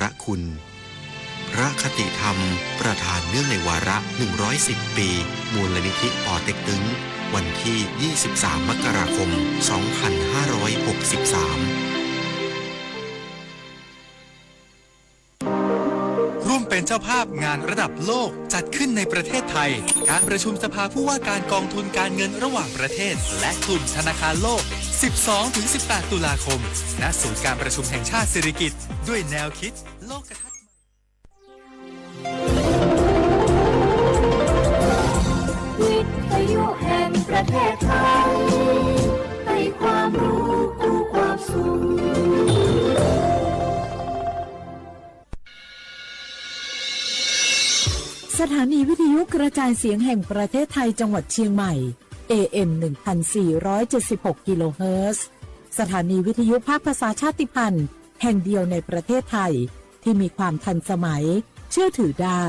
พระคุณ พระคติธรรม ประทานเนื่องในวาระ หนึ่งร้อยสิบ ปี มูลนิธิปอเต็กตึง วันที่ ยี่สิบสาม มกราคม สองพันห้าร้อยหกสิบสาม ร่วมเป็นเจ้าภาพงานระดับโลกจัดขึ้นในประเทศไทย การประชุมสภาผู้ว่าการกองทุนการเงินระหว่างประเทศ และกลุ่มธนาคารโลก สิบสองถึงสิบแปด ตุลาคม ณ ศูนย์การประชุมแห่งชาติสิริกิติ์ ด้วยแนวคิดโลกทัศน์ใหม่ วิทยุแห่งประเทศไทย ให้ความรู้คู่ความสุข สถานีวิทยุกระจายเสียงแห่งประเทศไทยจังหวัดเชียงใหม่ เอเอ็ม หนึ่งพันสี่ร้อยเจ็ดสิบหก กิโลเฮิรตซ์ สถานีวิทยุภาคภาษาชาติพันธุ์แห่งเดียวในประเทศไทย ที่มีความทันสมัย เชื่อถือได้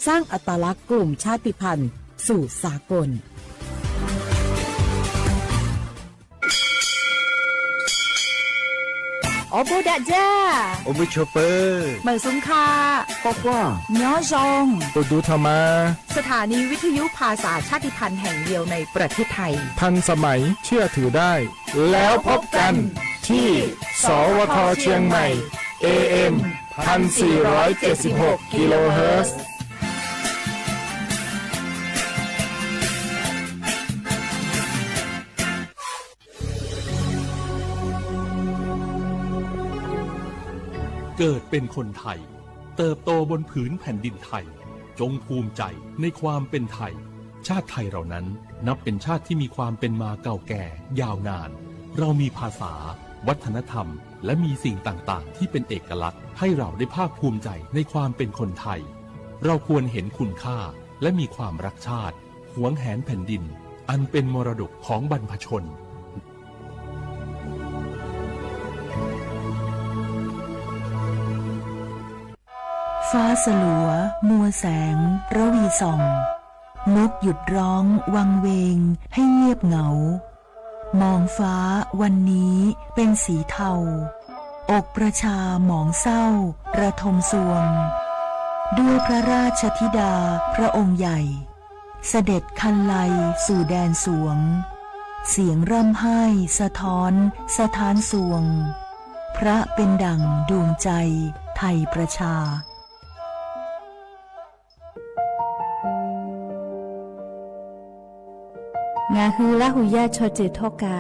สร้างอัตลักษณ์กลุ่มชาติพันธุ์สู่สากล Awˬ bon daꞈ jaˇ. Awˬ bon chaw peuˬ. Meunˍ suhˍ hkaꞈ. K'awꞈ k'oˆ. Nyoˉ zhong. Toˬ duˬ htaꞈ ma. สถานีวิทยุภาษาชาติพันธุ์แห่งเดียวในประเทศไทย ทันสมัย เชื่อถือได้ แล้วพบกันที่ สวท เชียงใหม่ เอเอ็ม พันสี่ร้อยเจ็ดสิบหก กิโลเฮิรตซ์ เกิดเป็นคนไทย เติบโตบนผืนแผ่นดินไทย จงภูมิใจในความเป็นไทย ชาติไทยเรานั้นนับเป็นชาติที่มีความเป็นมาเก่าแก่ยาวนาน เรามีภาษา วัฒนธรรม และมีสิ่งต่างๆ ที่เป็นเอกลักษณ์ ให้เราได้ภาคภูมิใจในความเป็นคนไทย เราควรเห็นคุณค่าและมีความรักชาติ หวงแหนแผ่นดิน อันเป็นมรดกของบรรพชน ฟ้าสลัว มัวแสง ระวีส่อง นกหยุดร้องวังเวงให้เงียบเหงา มองฟ้าวันนี้เป็นสีเทา อกประชาหมองเศร้าระทมทรวง ด้วยพระราชธิดาพระองค์ใหญ่ เสด็จครรไลสู่แดนสวง เสียงร่ำไห้สะท้อนสถานสวง พระเป็นดั่งดวงใจไทยประชา Ngaˬ hui Laˇ huˍ yaˇ chaw ceuˬ htawˇ kaꞈ,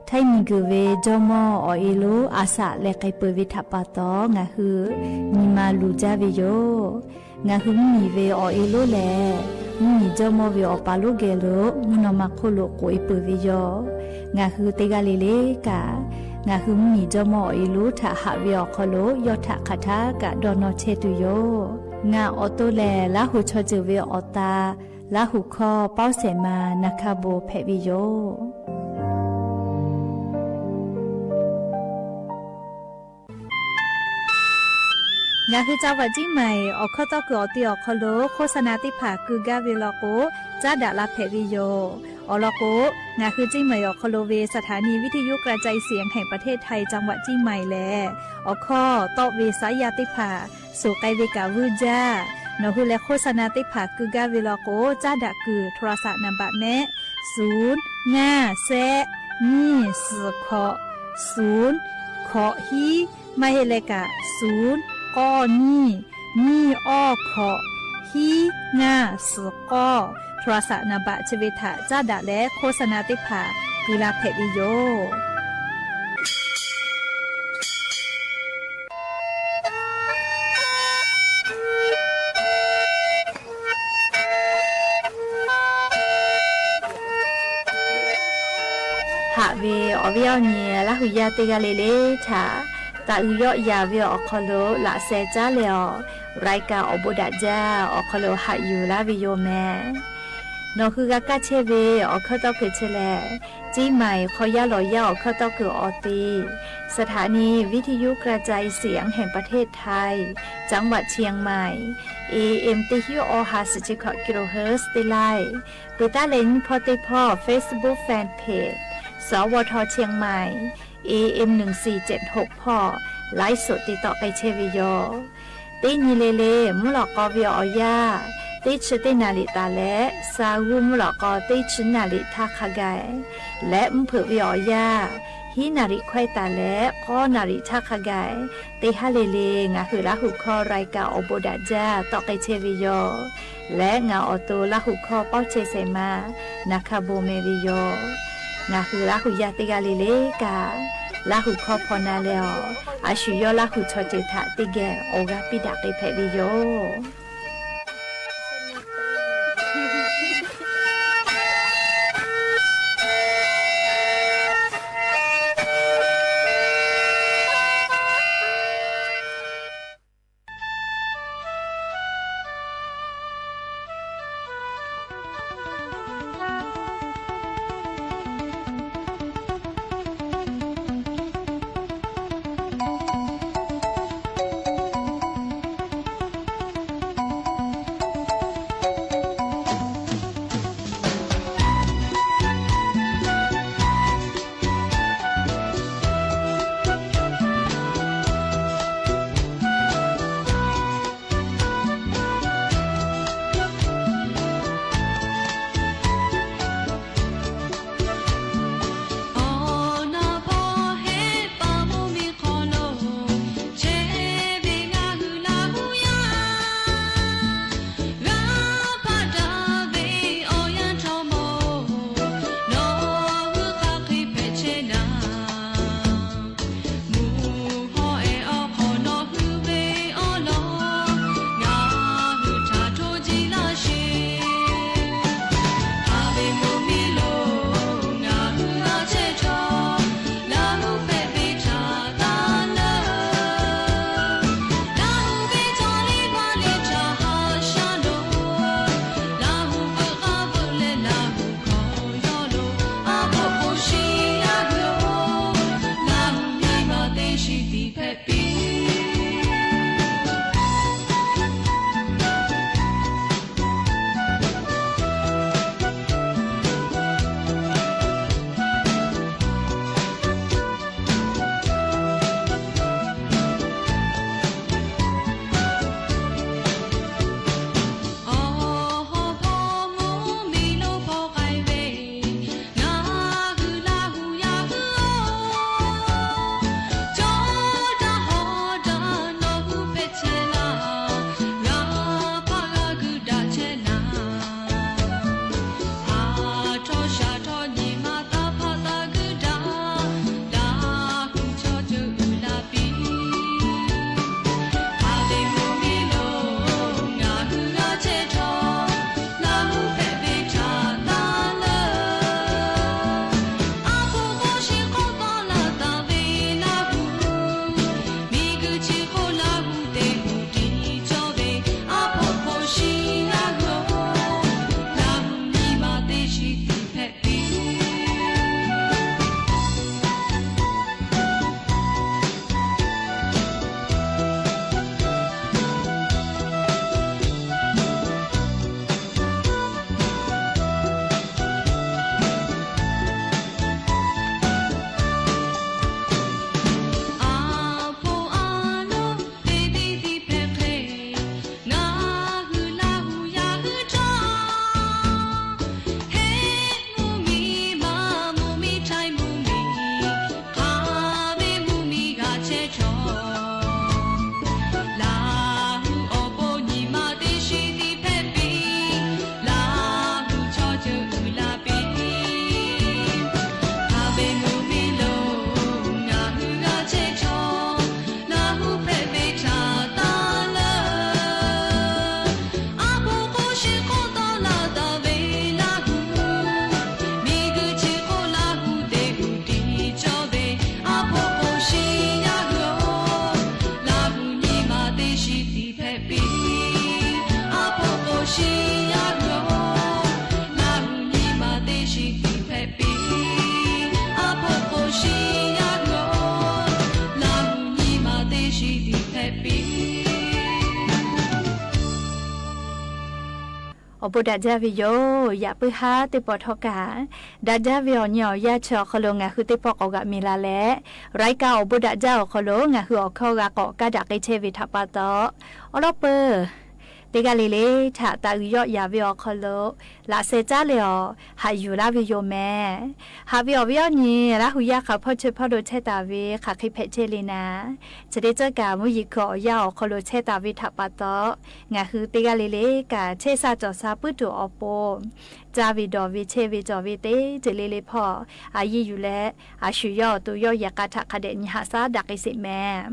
htaiˇ miˬ guiˬ ve jawˇ mawˇ awˬ e lonˉ a shaꞈ leh k'ai peuˬ ve htaꞈ pa taw, ngaˬ hui nyi ma luˬ jaˇ ve yoˬ. Ngaˬ hui mvuhˇ miˬ ve awˬ e lonˉ lehˬ, mvuhˇ miˬ jawˇ mawˇ ve awˬ pa lonˉ geh lo mvuhˇ naw ma hk'oˆ lo k'oꞈ e peuˬ ve yoˬ. Ngaˬ hui teˇ g'aˇ le le kaꞈ, ngaˬ hui mvuhˇ miˬ jawˇ mawˇ awˬ e lonˉ htaꞈ haꞈ ve awˬ hk'aw lo yawˇ htaꞈ hk'aˬ htaˇ kaꞈ dawˇ nawˇ chehˇ tuˬ yoˬ. Ngaˬ awˬ to lehˬ, Laˇ huˍ chaw ceuˬ ve awˬ ta Laˇ huˍ hkawˇ pawˇ shehˍ ma na hkaˇ bon hpehꞈ ve yoˬ. Ngaˬ hui จังหวัดเชียงใหม่ awˬ hkawˇ tawˇ kuiˬ awˬ te awˬ hk'aw lo โฆษณา teˇ hpaˍ keu gaˇ ve law k'o, caˉ daꞈ la hpehꞈ ve yoˬ. Awˬ lawn k'o, ngaˬ hui เชียงใหม่ awˬ hk'aw lo ve สถานีวิทยุกระจายเสียงแห่งประเทศไทย จังหวัดเชียงใหม่ lehˬ, awˬ hkawˇ tawˆ ve saˉ yaˇ teˇ hpaˍ suhˍ k'ai ve kaꞈ vuiˇ jaˇ. Nawˬ hui leh โฆษณา teˇ hpaˍ keu gaˇ ve law k'o, caˉ daꞈ kuiˬ โทรศัพท์ นามบัตร mehˆ, suˍ ngaˇ shehˆ nyiˇ suhˍ hkawꞈ suˍ hkawꞈ hiˉ, maˇ heˆ leh kaꞈ suˍ k'awˇ nyiˇ nyiˇ awˇ hkawꞈ hiˉ ngaˇ suhˍ k'awˇ โทรศัพท์ นามบัตร chi ve htaꞈ caˉ daꞈ leh โฆษณา teˇ hpaˍ keu la hpehꞈ ve yoˬ. Haꞈ ve awˬ viˉ awˬ nyi Laˇ huˍ yaˇ teˇ g'aˇ le le htaꞈ, taˍ uiˍ yawˆ yan ve awˬ hk'aw lo laꞈ sheh caˉ leh awˬ, รายการ Awˬ bon daꞈ jaˇ awˬ hk'aw lo haꞈ yuˬ laˇ ve yoˬ mehˍ. Nawˬ hui g'a kaˇ chehˇ ve awˬ hkawˇ tawˇ hkui chi lehˬ, เชียงใหม่ hk'aw yaˇ lawˬ yaˇ awˬ hkawˇ tawˇ kuiˬ awˬ te, สถานีวิทยุกระจายเสียงแห่งประเทศไทย จังหวัดเชียงใหม่ เอเอ็ม teˇ hinˉ awˇ ha suhˍ chi hkawꞈ กิโลเฮิรตซ์ teˇ laiˇ, peuˬ taˉ leh nyiˇ hpawˇ teˇ hpawˇ Facebook Fanpage สวท เชียงใหม่ เอเอ็ม หนึ่งสี่เจ็ดหก hpawˇ laiˉ suhˍ te tawˆ k'ai chehˇ ve yoˬ. Teˇ nyi le le mvuhˇ lawꞈ k'aw ve awˬ yanˇ, teˇ chi teˇ naˍ riˍ taˍ leh, sa g'uˇ mvuhˇ lawꞈ k'aw teˇ chi naˍ riˍ htaˇ hk'a gaˬ leh, mvuhˇ hpeuꞈ ve awˬ yanˇ, hiˉ naˍ riˍ hkawehˇ taˍ leh k'awˇ naˍ riˍ htaˇ hk'a gaˬ, teˇ haˉ le le ngaˬ hui Laˇ huˍ hkawˇ รายการ awˬ bon daꞈ jaˇ tawˆ k'ai chehˇ ve yoˬ. Leh ngaˬ awˬ to Laˇ huˍ hkawˇ pawˇ chehˇ shehˍ ma, naˍ hka bon meh ve yoˬ. Ngaˬ hui Laˇ huˍ yaˇ teˇ g'aˇ le le kaꞈ, Laˇ huˍ hkawˇ hpaw na leh awˬ, a shu yawˇ Laˇ huˍ chaw ceuˬ htaꞈ teˇ geh awˬ g'aˇ piˇ daꞈ k'ai hpehꞈ ve yoˬ. Awˬ bon daꞈ jaˇ ve yoˬ. Yaꞈ puiˉ haˉ teˇ pawˆ htawˇ kaꞈ, daꞈ jaˇ ve awˬ nyi awˬ yanˇ chi awˬ hk'aw lo ngaˬ hui teˇ pawˆ k'awꞈ g'aꞈ mi la leh, รายการ awˬ bon daꞈ jaˇ awˬ hk'aw lo ngaˬ hui awˬ hkawˇ g'a k'awꞈ kaˇ daꞈ k'ai chehˇ ve htaꞈ pa taw, awˉ lawˉ peuˬ teˇ g'aˇ le le htaꞈ taˍ uiˍ yawˆ yaˍ ve awˬ hk'aw lo laꞈ sheh caˉ leh awˬ haꞈ yuˬ laˇ ve yoˬ mehˍ. Haꞈ ve awˬ viˉ awˬ nyi, Laˇ hu yaˇ hk'aˬ hpawˇ chi hpawˇ lo chehˇ taˍ ve hk'aˬ hk'e hpehꞈ chehˇ le naˍ, chi teˇ ceuˬ kaꞈ mvuhˇ yeˬ hkuiˬ awˬ yanˇ awˬ hk'aw lo chehˇ taˍ ve htaꞈ pa taw, ngaˬ hui teˇ g'aˇ le le kaꞈ chehˇ sha cawˬ sha puiˉ tuˬ awˬ pon, caˇ ve dawˬ ve chehˇ ve cawˬ ve teˇ ceuˬ le le hpawˇ a yiˇ yuˬ leh, a shu yawˇ awˬ to yawˇ yehˬ k'a htaꞈ hk'a dehꞈ nyi haꞈ shaˉ daꞈ k'ai sheˍ mehˍ.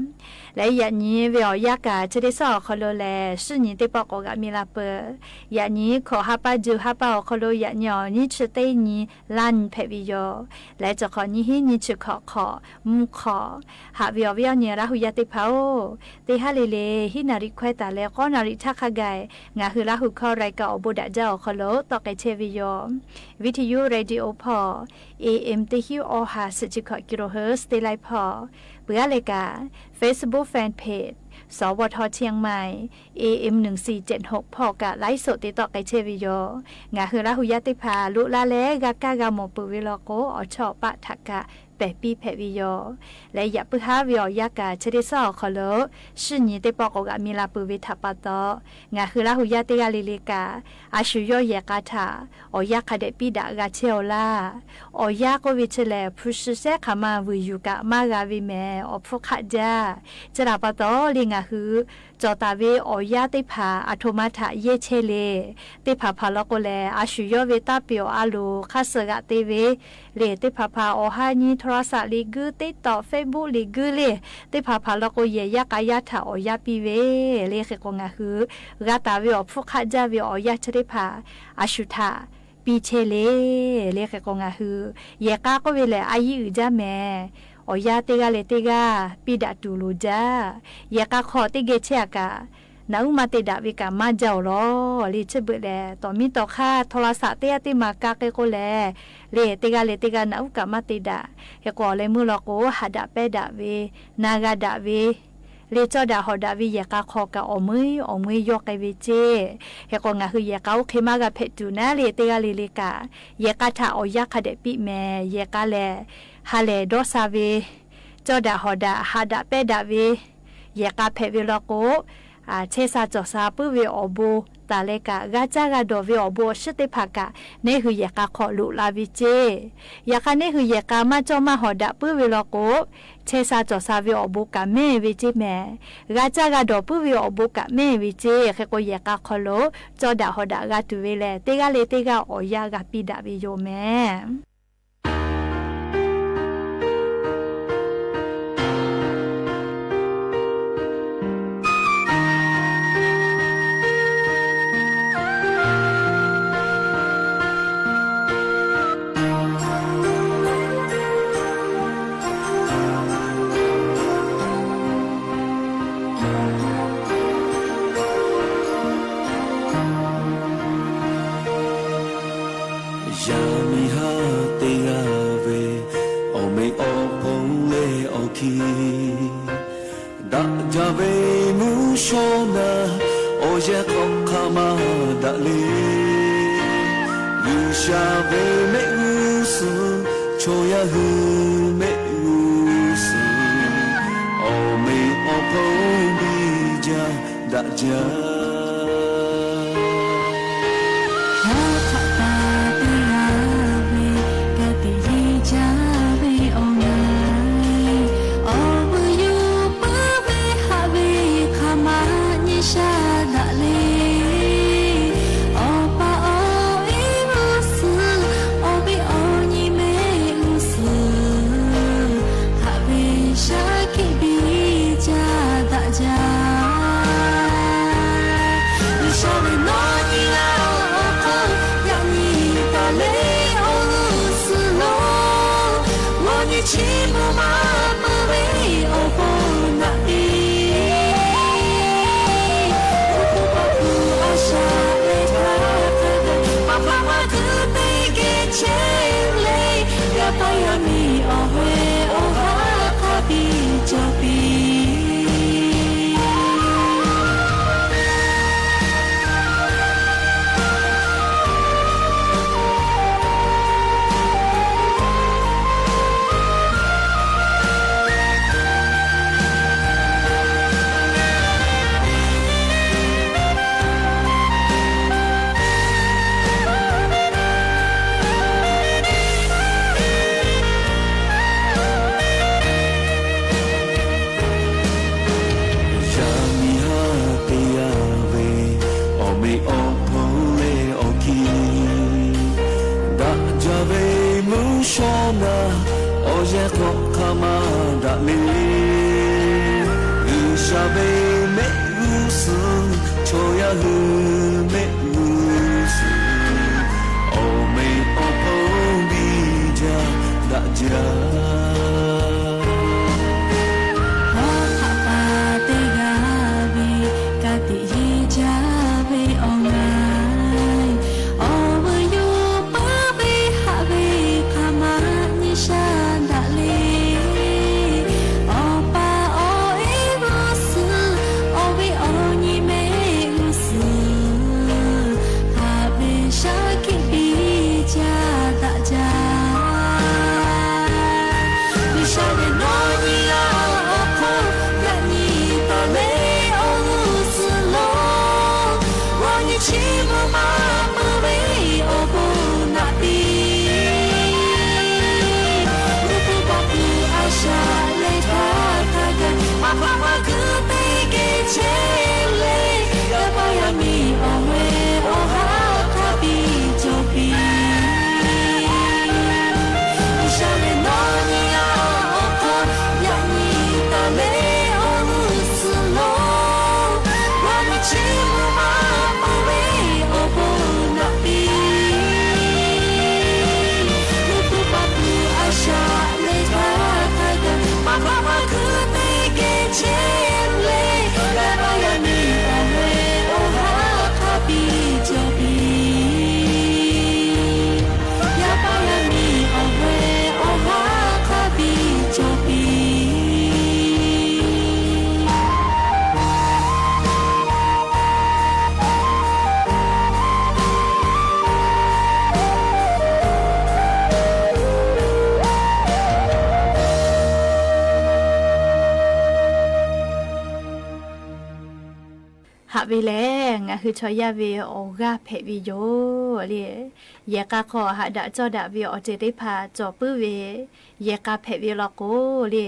Leh yaꞈ nyi ve awˬ yanˇ kaꞈ chi teˇ shaˉ awˬ hk'aw lo lehˬ, shu nyi teˇ pawˆ k'awꞈ g'aꞈ mi la peuˬ. Yaꞈ nyi hkawꞈ ha pa juˬ ha pa awˬ hk'aw lo yaꞈ nyi awˬ nyiˇ chi teˇ nyi laˇ nyi hpehꞈ ve yoˬ. Leh cawˬ hk'awꞈ nyiˇ hinˉ nyiˇ chi hkawꞈ hk'awꞈ mvuhˇ hk'awꞈ. Haꞈ ve awˬ viˉ awˬ nyi Laˇ hu yaˇ teˇ hpaˍ-oˬ, teˇ haˉ le le hiˉ naˍ riˍ hkawehˇ taˍ leh k'awˇ naˍ riˍ htaˇ hk'a gaˬ ngaˬ hui Laˇ hu hkawˇ รายการ awˬ bon daꞈ jaˇ awˬ hk'aw lo tawˆ k'ai chehˇ ve yoˬ. Viˇ hti yuˇ radio hpawˇ, A M teˇ hinˉ awˬ ha suhˍ chi hkawꞈ kilohertz teˇ laiˉ hpawˇ, peuˬ g'aˇ leh kaꞈ Facebook fan page สวท เชียงใหม่ A M หนึ่งสี่เจ็ดหก hpawˇ kaꞈ ไลฟ์สด te tawˆ k'ai chehˇ ve yoˬ. Ngaˬ hui Laˇ hu yaˇ teˇ hpaˍ loꞈ la leh g'a kaˇ g'a mawˬ peuˬ ve law k'o, awˬ chawˇ awˬ paˆ htaꞈ kaꞈ pehˬ piˇ hpehꞈ ve yoˬ. Leh yaꞈ puiˉ haˉ ve awˬ yanˇ kaꞈ chi teˇ shaˉ awˬ hk'aw lo shu nyi teˇ pawˆ k'awꞈ g'aꞈ mi la peuˬ ve htaꞈ pa taw, ngaˬ hui Laˇ hu yaˇ teˇ g'aˇ le le kaꞈ, a shu yawˇ yehˬ k'a htaꞈ awˬ yanˇ hk'a dehꞈ piˇ daꞈ g'a chehˇ-aw laˇ. Awˬ yanˇ k'oˆ ve chi lehˬ, hpu shi shehˉ hk'aˬ ma vuiˬ yuˬ kaꞈ maˇ g'a ve mehˍ, awˬ hpfuhˇ hk'aˆ jaˇ. Chi htaꞈ pa taw le ngaˬ hui cawˬ taˍ ve awˬ yanˇ teˇ hpaˍ aˬ htoꞈ ma htaꞈ yehˇ chehˇ le. Teˇ hpaˍ hpaˍ law k'o lehˬ, a shu yawˇ ve taˇ piˍ awˬ a loˍ hk'aˇ suh g'aꞈ te ve le, teˇ hpaˍ hpaˍ awˬ ha nyi โทรศัพท์ liꞈ guiˇ, TikTok, Facebook liꞈ guiˇ le, teˇ hpaˍ hpaˍ law k'o yehˬ yaˇ k'a yaˇ htaꞈ awˬ yanˇ piˇ ve le. Hk'e k'o ngaˬ hui g'a taˍ ve awˬ hpfuhˇ hk'aˆ jaˇ ve awˬ yanˇ chi teˇ hpaˍ a shu htaꞈ piˇ chehˇ le. Le hk'e k'o ngaˬ hui yehˬ k'a k'oˆ ve lehˬ a yiˇ uiˍ jaˇ mehˍ. Awˬ yanˇ teˇ g'aˇ leh teˇ g'aˇ piˇ daꞈ tuˬ loˍ jaˇ. Yehˬ k'a hk'aw teˇ geh chehˇ-a kaꞈ, naꞈ uˉ maˇ te daꞈ ve kaꞈ maˇ jaˇ-oˬ lawˬ le. Chi beuꞈ lehˬ, tawˍ miˇ tawˍ hk'aˇ โทรศัพท์ teˇ g'aˇ teˇ maˬ ka k'e k'o lehˬ, le teˇ g'aˇ leh teˇ g'aˇ naꞈ uˉ kaꞈ maˇ te daꞈ. Hk'e k'o awˬ leh meuˇ law k'o, haꞈ daꞈ pehnˇ daꞈ ve, na g'a daꞈ ve, le cawˇ daꞈ hawꞈ daꞈ ve yehˬ k'a hk'aw kaꞈ awˬ meuˇ awˬ meuˇ yawˇ k'ai ve ceˇ. Hk'e k'o ngaˬ hui yehˬ k'a oˇ hk'e maˇ g'a hpehꞈ tuˬ naˉ le, teˇ g'aˇ le le kaꞈ yehˬ k'a htaꞈ awˬ yanˇ hk'a dehꞈ piˇ mehˍ. Yehˬ k'a lehˬ, ha lehˬ dawˇ sha ve, cawˇ daꞈ hawꞈ daꞈ, haꞈ daꞈ pehnˇ daꞈ ve yehˬ k'a hpehꞈ ve law k'o, chehˇ sha cawˬ sha puiˉ ve awˬ bon taˍ leh kaꞈ, g'a caˇ g'a dawˬ ve awˬ bon awˬ shiˉ teˇ hpaˍ kaꞈ neˇ hui yehˬ k'a hk'aw loꞈ la ve ceˇ. Yaꞈ hk'aˇ neˇ hui yehˬ k'a maˇ cawˇ maˇ hawꞈ daꞈ puiˉ ve law k'o, chehˇ sha cawˬ sha ve awˬ bon kaꞈ mehˇ ve ceˇ mehˍ. G'a caˇ g'a dawˬ puiˉ ve awˬ bon kaꞈ mehˇ ve ceˇ. Hk'e k'o yehˬ k'a hk'aw lo cawˇ daꞈ hawꞈ daꞈ g'a tuˬ ve lehˬ, teˇ g'aˇ leh teˇ g'aˇ awˬ yanˇ g'a piˇ daꞈ ve yoˬ mehˍ. Yaꞈ miˇ haˉ teˇ g'aˇ ve awˬ meꞈ awˬ hponˇ leh awˬ hkiˇ daꞈ jaˇ ve mvuhˇ shawˉ naˍ, awˬ yehˬ hk'aw hk'a maˇ daꞈ le. G'uiˬsha ve mehˆ g'uˇ suhˍ, chaw yaˇ hui mehˆ g'uˇ suhˍ, awˬ meꞈ awˬ hponˇ biˇ jaˇ daꞈ jaˇ. Haˉ hk'aˆ taˍ teˇ g'aˇ ve, ka tiꞈ yeˇ jaˇ ve awˬ na, awˬ vuiˬ yuˬ puiˉ ve haꞈ ve hk'aˬ ma nyi sha daꞈ le. Awˬ pa awˬ e g'uˇ suhˍ, awˬ viˉ awˬ nyi mehˆ g'uˇ suhˍ, haꞈ ve shaˉ hkiˆ biˇ jaˇ daꞈ jaˇ. G'uiˬsha ve nawˬ nyi g'aˇ awˬ hk'aw yaꞈ nyi taˍ leh awˬ g'uˇ suhˍ lo, g'aw nyi chi mvuhˇ maˇ peuˬ ve awˬ bon naꞈ piˇ Yaꞈ hk'aˇ hk'a maˇ daꞈ le. G'uiˬsha ve mehˆ g'uˇ suhˍ, chaw yaˇ hui mehˆ g'uˇ suhˍ, awˬ meꞈ awˬ hponˇ biˇ jaˇ daꞈ jaˇ. Hawˉ hk'aˆ paˍ teˇ g'aˇ ve, ka tiꞈ yeˇ jaˇ ve awˬ ngaˬ, awˬ vuiˬ yuˬ puiˉ ve haꞈ ve hk'a maˇ nyi sha daꞈ le. Awˬ pa awˬ e g'uˇ suhˍ, awˬ viˉ awˬ nyi mehˆ g'uˇ suhˍ, haꞈ ve shaˉ hkiˆ piˇ jaˇ daꞈ jaˇ. G'uiˬsha lehˬ nawˬ nyi a awˬ hk'aw, yaꞈ nyi taˍ le awˬ g'uˇ suhˍ lo, g'aw nyi chi mvuhˇ maˇ peuˬ ve awˬ bon naꞈ piˇ. G'uˇ hpu paˍ kuˬ a shaꞈ leh htaˇ htaˇ gaˬ, maˇ hpaˇ maˇ guiˬ teˇ geh chehˇ leh, yaˇ paˍ yaˇ miˇ awˬ meh awˬ haˉ hk'a biˇ cawˬ piˇ. G'uiˬsha lehˬ nawˬ nyi a awˬ hk'aw, yaꞈ nyi taˍ le awˬ g'uˇ suhˍ lo, g'aw nyi chi mvuhˇ maˇ peuˬ ve awˬ bon naꞈ piˇ. G'uˇ hpu paˍ kuˬ a shaꞈ leh htaˇ htaˇ gaˬ, maˇ hpaˇ maˇ guiˬ teˇ geh chehˇ leh, yaˇ paˍ yaˇ miˇ awˬ meh awˬ haˉ hk'a biˇ cawˬ piˇ. Yaˇ paˍ yaˇ miˇ awˬ meh awˬ haˉ hk'a biˇ cawˬ piˇ. Haꞈ ve lehˬ, ngaˬ hui chaw yaˇ ve awˬ g'aˇ hpehꞈ ve yoˬ le. Yehˬ k'a hk'aw haꞈ daꞈ cawˇ daꞈ ve awˬ ceuˬ teˇ hpaˍ cawˬ puiˉ ve yehˬ k'a hpehꞈ ve law k'o le,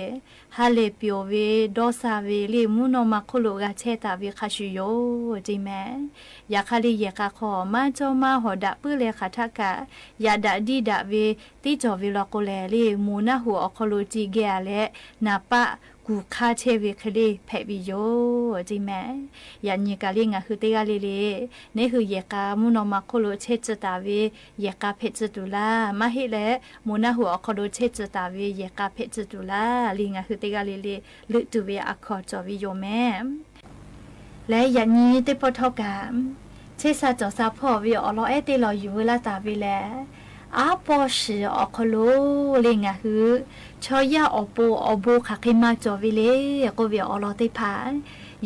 ha lehˬ pyawˬ ve, dawˇ sha ve le, mvuhˇ naw ma hk'oˆ lo g'a chehˇ taˍ ve hk'a shuˍ yoˬ ce mehˍ. Yaꞈ hk'aˇ le yehˬ k'a hk'aw maˇ cawˇ maˇ hawˍ daꞈ puiˉ leh hk'aˬ htaˆ kaꞈ, yaꞈ daꞈ diˇ daꞈ ve teˇ cawˬ ve law k'o lehˬ le, moˬ naˆ hoꞈ awˬ hk'aw lo ci geh a leh, naˍ paˆ kuˬ hk'aˇ chehˇ ve hk'e le hpehꞈ ve yoˬ ce mehˍ. Yaꞈ nyi kaꞈ le ngaˬ hui teˇ g'aˇ le le, neˉ hui yehˬ k'a mvuhˇ naw ma hk'oˆ lo chehˇ tcuh taˍ ve yehˬ k'a hpehꞈ tcuh tuˬ laˇ, maˇ heˆ leh moˬ naˆ hoꞈ awˬ hk'aw lo chehˇ tcuh taˍ ve yehˬ k'a hpehꞈ tcuh tuˬ laˇ le, ngaˬ hui teˇ g'aˇ le le leuˆ tuˬ ve a hkaw cawˬ ve yoˬ mehˍ. Leh yaꞈ nyi teˇ pawˆ htawˇ kaꞈ, chehˇ sha cawˬ sha hpawˇ ve awˬ lawn ehˉ teˇ lawn yuˬ veu laˇ taˍ ve lehˬ, aˉ pawˇ shiˍ awˬ hk'aw lo le ngaˬ hui chaw yaˇ awˬ pon awˬ bon hk'aˬ hk'e maˇ cawˬ ve le k'oˆ ve awˬ lawn teˇ hpaˍ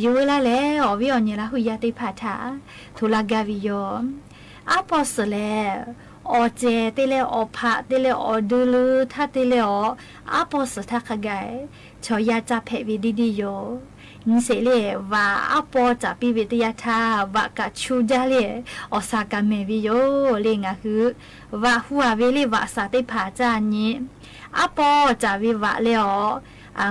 yuˬ veu laˇ leh, awˬ viˉ awˬ nyi Laˇ huˍ yaˇ teˇ hpaˍ htaꞈ hto laˇ gaˇ ve yoˬ. Aˉ pawˇ suhˍ lehˬ, awˬ cehˬ te leh awˬ hpaꞈ te leh awˬ dui leu htaˇ te leh awˬ, aˉ pawˇ suhˍ htaˇ hk'a gaˬ chaw yaˇ caˇ hpehꞈ ve deˇ deˇ yoˬ. Nyi sheˍ le, vaꞈ aˉ pawˇ caˍ piˇ ve teˇ yanˇ htaˇ, vaꞈ kaꞈ chu jaˇ le, awˬ shaˍ kaꞈ mehˍ ve yoˬ le. Ngaˬ hui vaꞈ hu a ve le vaꞈ shaˍ teˇ hpaˍ caˇ nyi, aˉ pawˇ caˍ ve vaꞈ leh awˬ,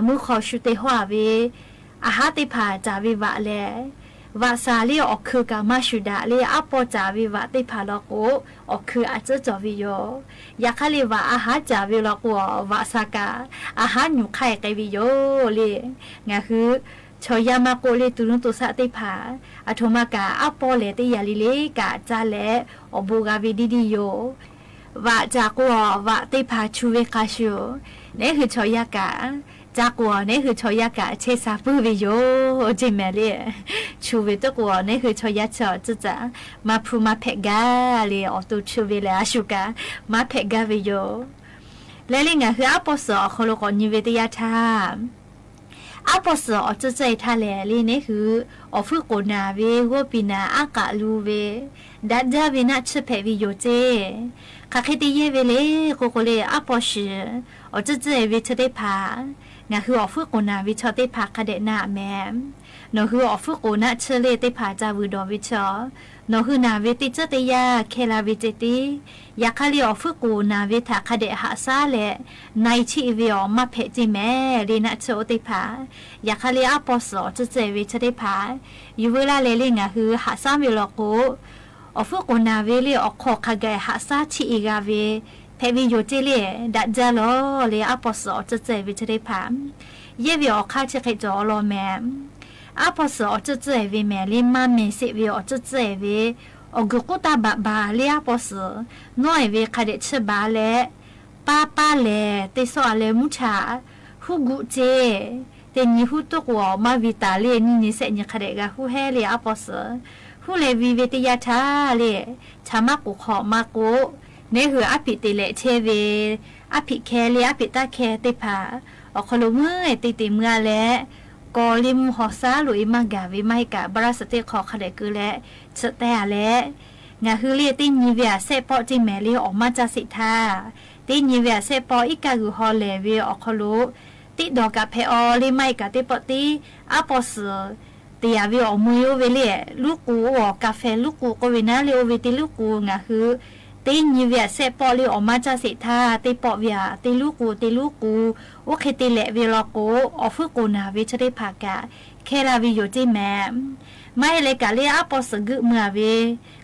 mvuhˇ hk'aw shu te hawˇ a ve a haˉ teˇ hpaˍ caˍ ve vaꞈ lehˬ, vaꞈ shaˍ le awˬ hkui kaꞈ maˇ shuˍ daꞈ le, aˉ pawˇ caˍ ve vaꞈ teˇ hpaˍ law k'o, awˬ hkui a tcuhˉ cawˬ ve yoˬ. Yaꞈ hk'aˇ le vaꞈ a haˉ caˍ ve law k'o, vaꞈ shaˍ kaꞈ a haˉ nyuˬ hk'aˇ e k'ai ve yoˬ le. Ngaˬ hui chaw yaˇ maˇ k'oˆ le, to nuˇ to shaˆ teˇ hpaˍ aˬ htoꞈ ma kaꞈ aˉ pawˇ lehˬ teˇ yanˇ le le kaꞈ caˇ leh awˬ bon g'a ve deˇ deˇ yoˬ. Vaꞈ caˍ k'o, vaꞈ teˇ hpaˍ chu ve hk'a shuˍ, neˉ hui chaw yaˇ kaꞈ, caˇ k'o neˉ hui chaw yaˇ kaꞈ chehˇ sha puiˉ ve yoˬ ce mehˍ le. Chu ve teˇ k'o neˉ hui chaw yaˇ chi awˬ tcuhˉ caꞈ maˇ hpu maˇ hpehꞈ gaˇ le, awˬ to chu ve lehˬ a shu kaꞈ maˇ hpehꞈ gaˇ ve yoˬ. Leh le ngaˬ hui aˉ pawˇ suhˍ awˬ hk'aw lo k'awꞈ nyi ve teˇ yanˇ htaˇ, aˉ pawˇ suhˍ awˬ tcuhˉ tcuhˉ e htaˇ lehˬ le, neˉ hui awˬ hpfuhˇ k'oˍ naˍ ve, g'awˇ piˍ naˍ aˉ k'aꞈ lu ve, daꞈ jaˇ ve naˆ tsuhˇ hpehꞈ ve yoˬ ce. Hk'aˬ hk'e te yehˇ ve le k'o k'o le, aˉ pawˇ shiˍ awˬ tcuhˉ tcuhˉ e ve chi teˇ hpaˍ, ngaˬ hui awˬ hpfuhˇ k'oˍ naˍ ve chaw teˇ hpaˍ hk'a dehꞈ na mehˍ. Nawˬ hui awˬ hpfuhˇ k'oˍ naˆ tsuhˇ le teˇ hpaˍ ca vuiˬ dawˬ ve chi, nawˬ hui naˍ ve teˇ tcuhˉ teˇ yanˇ hkehˇ la ve ce tiˉ. Yaꞈ hk'aˇ le awˬ hpfuhˇ k'oˍ naˍ ve htaꞈ hk'a dehꞈ haꞈ shaˉ leh na e cheˆ ve awˬ maˇ hpehꞈ ce mehˍ le, naˆ tsuhˇ oˇ teˇ hpaˍ. Yaꞈ hk'aˇ le aˉ pawˇ suhˍ awˬ tcuhˉ tcuhˉ e ve chi teˇ hpaˍ yuˬ veu laˇ leh le ngaˬ hui haꞈ shaˉ ve law k'o, awˬ hpfuhˇ k'oˍ naˍ ve le awˬ hk'aw hk'a gaˬ haꞈ shaˉ cheˆ e g'a ve hpehꞈ ve yoˬ ceˇ le. Daꞈ jaˇ lawˬ le, aˉ pawˇ suhˍ awˬ tcuhˇ tcuhˇ-e ve chi teˇ hpaˍ, yehˇ ve awˬ hk'aˇ chi hk'e cawˬ law mehˍ. Aˉ pawˇ suhˍ awˬ tcuhˇ tcuhˇ-e ve mehˍ le, maˇ mehˍ sheˆ ve awˬ tcuhˇ tcuhˇ-e ve, awˬ guiˬ k'oˆ taˇ baꞈ baˬ le aˉ pawˇ suhˍ, nawˇ-e ve hk'a dehꞈ chiˇ baˬ leh, paˇ paˇ lehˬ teˇ sawˉ-a leh mvuhˇ chaꞈ huˉ guˆ ceˇ. Teˇ nyi huˉ toˆ k'o, awˬ maˇ vi taˍ le, nyiˇ nyi shehˆ nyi hk'a dehꞈ g'a huˉ hehˉ le aˉ pawˇ suhˍ. Huˉ leh vi ve teˇ yanˇ htaˇ le, chaꞈ maˇ k'oˍ hk'awꞈ maˇ k'oˆ, neˉ hui aˉ hpiꞈ te lehꞈ chehˇ ve, aˉ hpiꞈ hkeh le aˉ hpiꞈ taˇ hkeh teˇ hpaˍ awˬ hk'aw lo meuˇ-e te te meuˇ-a leh, kaw le mvuhˇ haw shaˉ loꞈ-e maˇ gaˬ ve maˇ heˆ kaꞈ, baˆ laˇ suhˍ teˇ hk'aw hk'a dehꞈ keu leh, chiꞈ teh-a leh, ngaˬ hui le teˇ nyi ve aꞈ shehˆ pawˆ ceˇ mehˍ le, awˬ maˇ caˇ sheˍ htaˇ, teˇ nyi ve aꞈ shehˆ pawˆ iˉ kaˆ g'uiˬ haw lehˬ ve awˬ hk'aw lo teˇ dawˬ kaꞈ hpehꞈ-aw le maˇ heˆ kaꞈ, teˇ pawˆ tiˉ aˉ pawˇ suhˍ te yaꞈ ve awˬ mui oˇ ve le, luˉ k'u oˇ awˬ ka feh luˉ k'u k'oˆ ve naˉ le, oˇ ve teˇ luˉ k'u ngaˬ hui teˇ nyi ve aꞈ shehˆ pawˆ le awˬ maˇ caˇ sheˍ htaˇ, teˇ pawˆ ve aꞈ teˇ luˉ k'u teˇ luˉ k'u, oˇ hk'e te lehꞈ ve law k'o, awˬ fuiˉ k'oˍ naˬ ve chi teˇ hpaˍ kaꞈ hkeh la ve yoˬ ceˇ mehˍ. Maˇ heˆ leh kaꞈ le aˉ pawˇ suhˍ geuˆ mui-a ve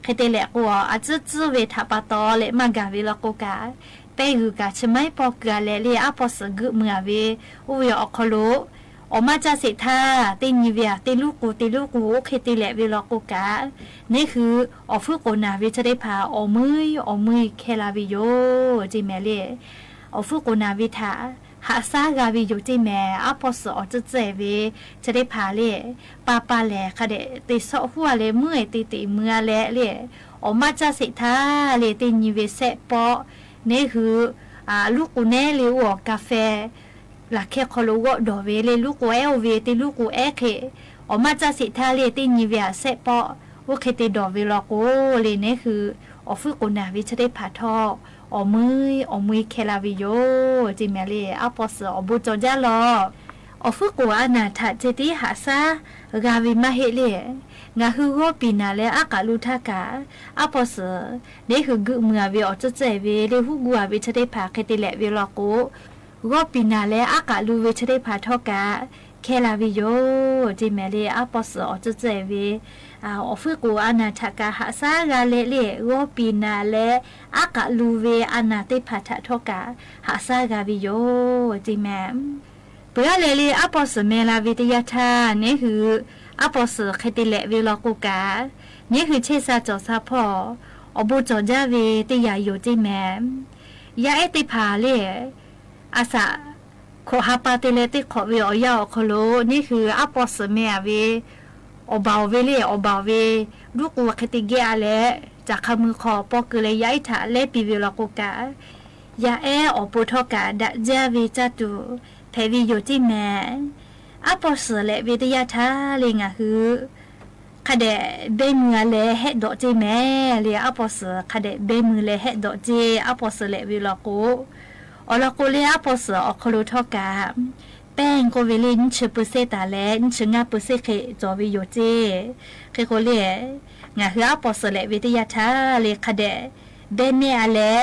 hk'e te lehꞈ k'o, a tcuhˉ tcuhˉ ve htaꞈ pa taw leh maˇ gaˬ ve law k'o kaꞈ, pehˇ g'uiˬ kaꞈ chi maiˉ pawˇ keu-a leh le aˉ pawˇ suhˍ geuˆ mui-a ve, oˇ ve awˬ hk'aw lo awˬ maˇ caˇ sheˍ htaˇ, teˇ nyi ve aꞈ teˇ luˉ k'u teˇ luˉ k'u oˇ hk'e te lehꞈ ve law k'o kaꞈ, neˉ hui awˬ fuiˉ k'oˍ naˬ ve chi teˇ hpaˍ awˬ meuˇ awˬ meuˇ hkeh la ve yoˬ ceˇ mehˍ le. Awˬ fuiˉ k'oˍ naˬ ve htaꞈ haꞈ shaˉ g'a ve yoˬ ceˇ mehˍ. Aˉ pawˇ suhˍ awˬ tcuhˉ tcuhˉ-e ve chi teˇ hpaˍ le, paˇ paˇ lehˬ hk'a dehꞈ te shawˆ huˉ-a leh meuˇ-e te te mui-a leh le, awˬ maˇ caˇ sheˍ htaˇ le teˇ nyi ve shehˆ pawˆ, neˉ hui luˉ k'u neˉ le oˇ awˬ ka feh laˬ hkehˇ hk'aw lo g'awˆ dawˬ ve le, luˉ k'u ehˉ oˇ ve teˇ luˉ k'u ehˉ hk'e, awˬ maˇ caˇ sheˍ htaˇ le teˇ nyi ve aꞈ shehˆ pawˆ oˇ hk'e te dawˬ ve law k'o le, neˉ hui awˬ fuiˉ k'oˍ naˬ ve chi teˇ hpaˍ htawˇ awˬ meuˇ awˬ meuˇ hkeh la ve yoˬ ceˇ mehˍ le. Aˉ pawˇ suhˍ awˬ bon cawˬ jaˇ lawˬ. Awˬ fuiˉ k'oˍ a naˬ htaꞈ ceh tiˉ haꞈ shaˉ g'a ve maˇ heˆ le. Ngaˬ hui g'awˇ piˍ naˬ leh aˉ k'aꞈ lu htaˇ kaꞈ, aˉ pawˇ suhˍ neˉ hui geuˆ mui-a ve awˬ tcuhˉ tcuhˉ-e ve le huˉ gu-a ve chi teˇ hpaˍ hk'e te lehꞈ ve law k'o, g'awˇ piˍ naˬ leh aˉ k'aꞈ lu ve chi teˇ hpaˍ htawˇ kaꞈ hkeh la ve yoˬ ceˇ mehˍ le. Aˉ pawˇ suhˍ awˬ tcuhˉ tcuhˉ-e ve awˬ fuiˉ k'oˍ a naˬ htaꞈ kaꞈ haꞈ shaˉ g'a leh le, g'awˇ piˍ naˬ leh aˉ k'aꞈ lu ve a naˬ teˇ hpaˍ htaꞈ htawˇ kaꞈ haꞈ shaˉ g'a ve yoˬ ceˇ mehˍ. Peuˬ-a leh le aˉ pawˇ suhˍ meh la ve teˇ yanˇ htaˇ, neˉ hui aˉ pawˇ suhˍ hk'e te lehꞈ ve law k'o kaꞈ, neˉ hui chehˇ sha cawˬ sha hpawˇ awˬ bon cawˬ jaˇ ve teˇ yanˇ yoˬ ceˇ mehˍ. Yaˇ ehˉ teˇ hpaˍ le, a shaꞈ hkawꞈ ha pa te leh teˇ hk'awꞈ ve awˬ yanˇ awˬ hk'aw lo neˉ hui aˉ pawˇ suhˍ meh-a ve awˬ baˬ awˬ ve le, awˬ baˬ awˬ ve luˉ k'u hk'e te geh-a leh, caˬ hk'a mui hk'aw paw keu leh yaˇ ehˉ htaꞈ lehˉ piˇ ve law k'o kaꞈ, yaˇ ehˉ awˬ pon htawˇ kaꞈ daꞈ jaˇ ve caˇ tuˬ hpehꞈ ve yoˬ ceˇ mehˍ. Aˉ pawˇ suhˍ lehꞈ ve teˇ yanˇ htaˇ le ngaˬ hui hk'a dehꞈ behˇ mui-a leh hehˆ dawꞈ ceˇ mehˍ le. Aˉ pawˇ suhˍ hk'a dehꞈ behˇ mui leh hehˆ dawꞈ ceˇ, aˉ pawˇ suhˍ lehꞈ ve law k'o, awˬ lawn k'o le aˉ pawˇ suhˍ awˬ hk'aw lo htawˇ kaꞈ, pehˇ k'oˆ ve le nyiˇ chi peu sehˉ taˍ leh nyiˇ chi ngaˇ peu sehˉ hk'e cawˬ ve yoˬ ceˇ. Hk'e k'o le, ngaˬ hui aˉ pawˇ suhˍ lehꞈ ve teˇ yanˇ htaˇ le hk'a dehꞈ behˇ nehˆ-a leh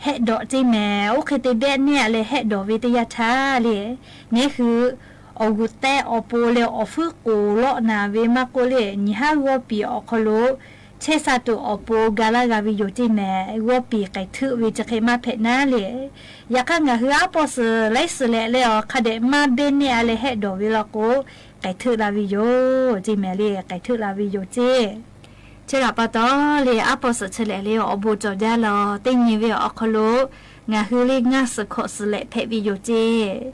hehˆ dawꞈ ceˇ mehˍ. Oˇ hk'e te behˇ nehˆ-a leh hehˆ dawꞈ ve teˇ yanˇ htaˇ le, neˉ hui awˬ g'uˬ tehˆ awˬ pon leh awˬ fuiˉ k'oˍ lawˆ naˬ ve maˇ k'oˆ le, nyi haˉ g'awˇ piˍ awˬ hk'aw lo chehˇ sha tuˬ awˬ pon ga laˇ g'a ve yoˬ ceˇ mehˍ. G'awˇ piˍ k'ai htuˆ ve chi hk'e maˇ hpehꞈ naˉ le. Yaꞈ hk'aˇ ngaˬ hui aˉ pawˇ suhˍ laiˉ suhˍ lehꞈ leh awˬ hk'a dehꞈ maˇ behˇ nehˆ-a leh hehˆ dawꞈ ve law k'o, k'ai htuˆ la ve yoˬ ceˇ mehˍ le, k'ai htuˆ la ve yoˬ ceˇ. Chi htaꞈ pa taw le aˉ pawˇ suhˍ chi lehꞈ le awˬ bon cawˬ jaˇ lawˬ. Teˇ nyi ve awˬ hk'aw lo ngaˬ hui le ngaˇ suhˍ hkawꞈ suhˍ lehꞈ hpehꞈ ve yoˬ ceˇ.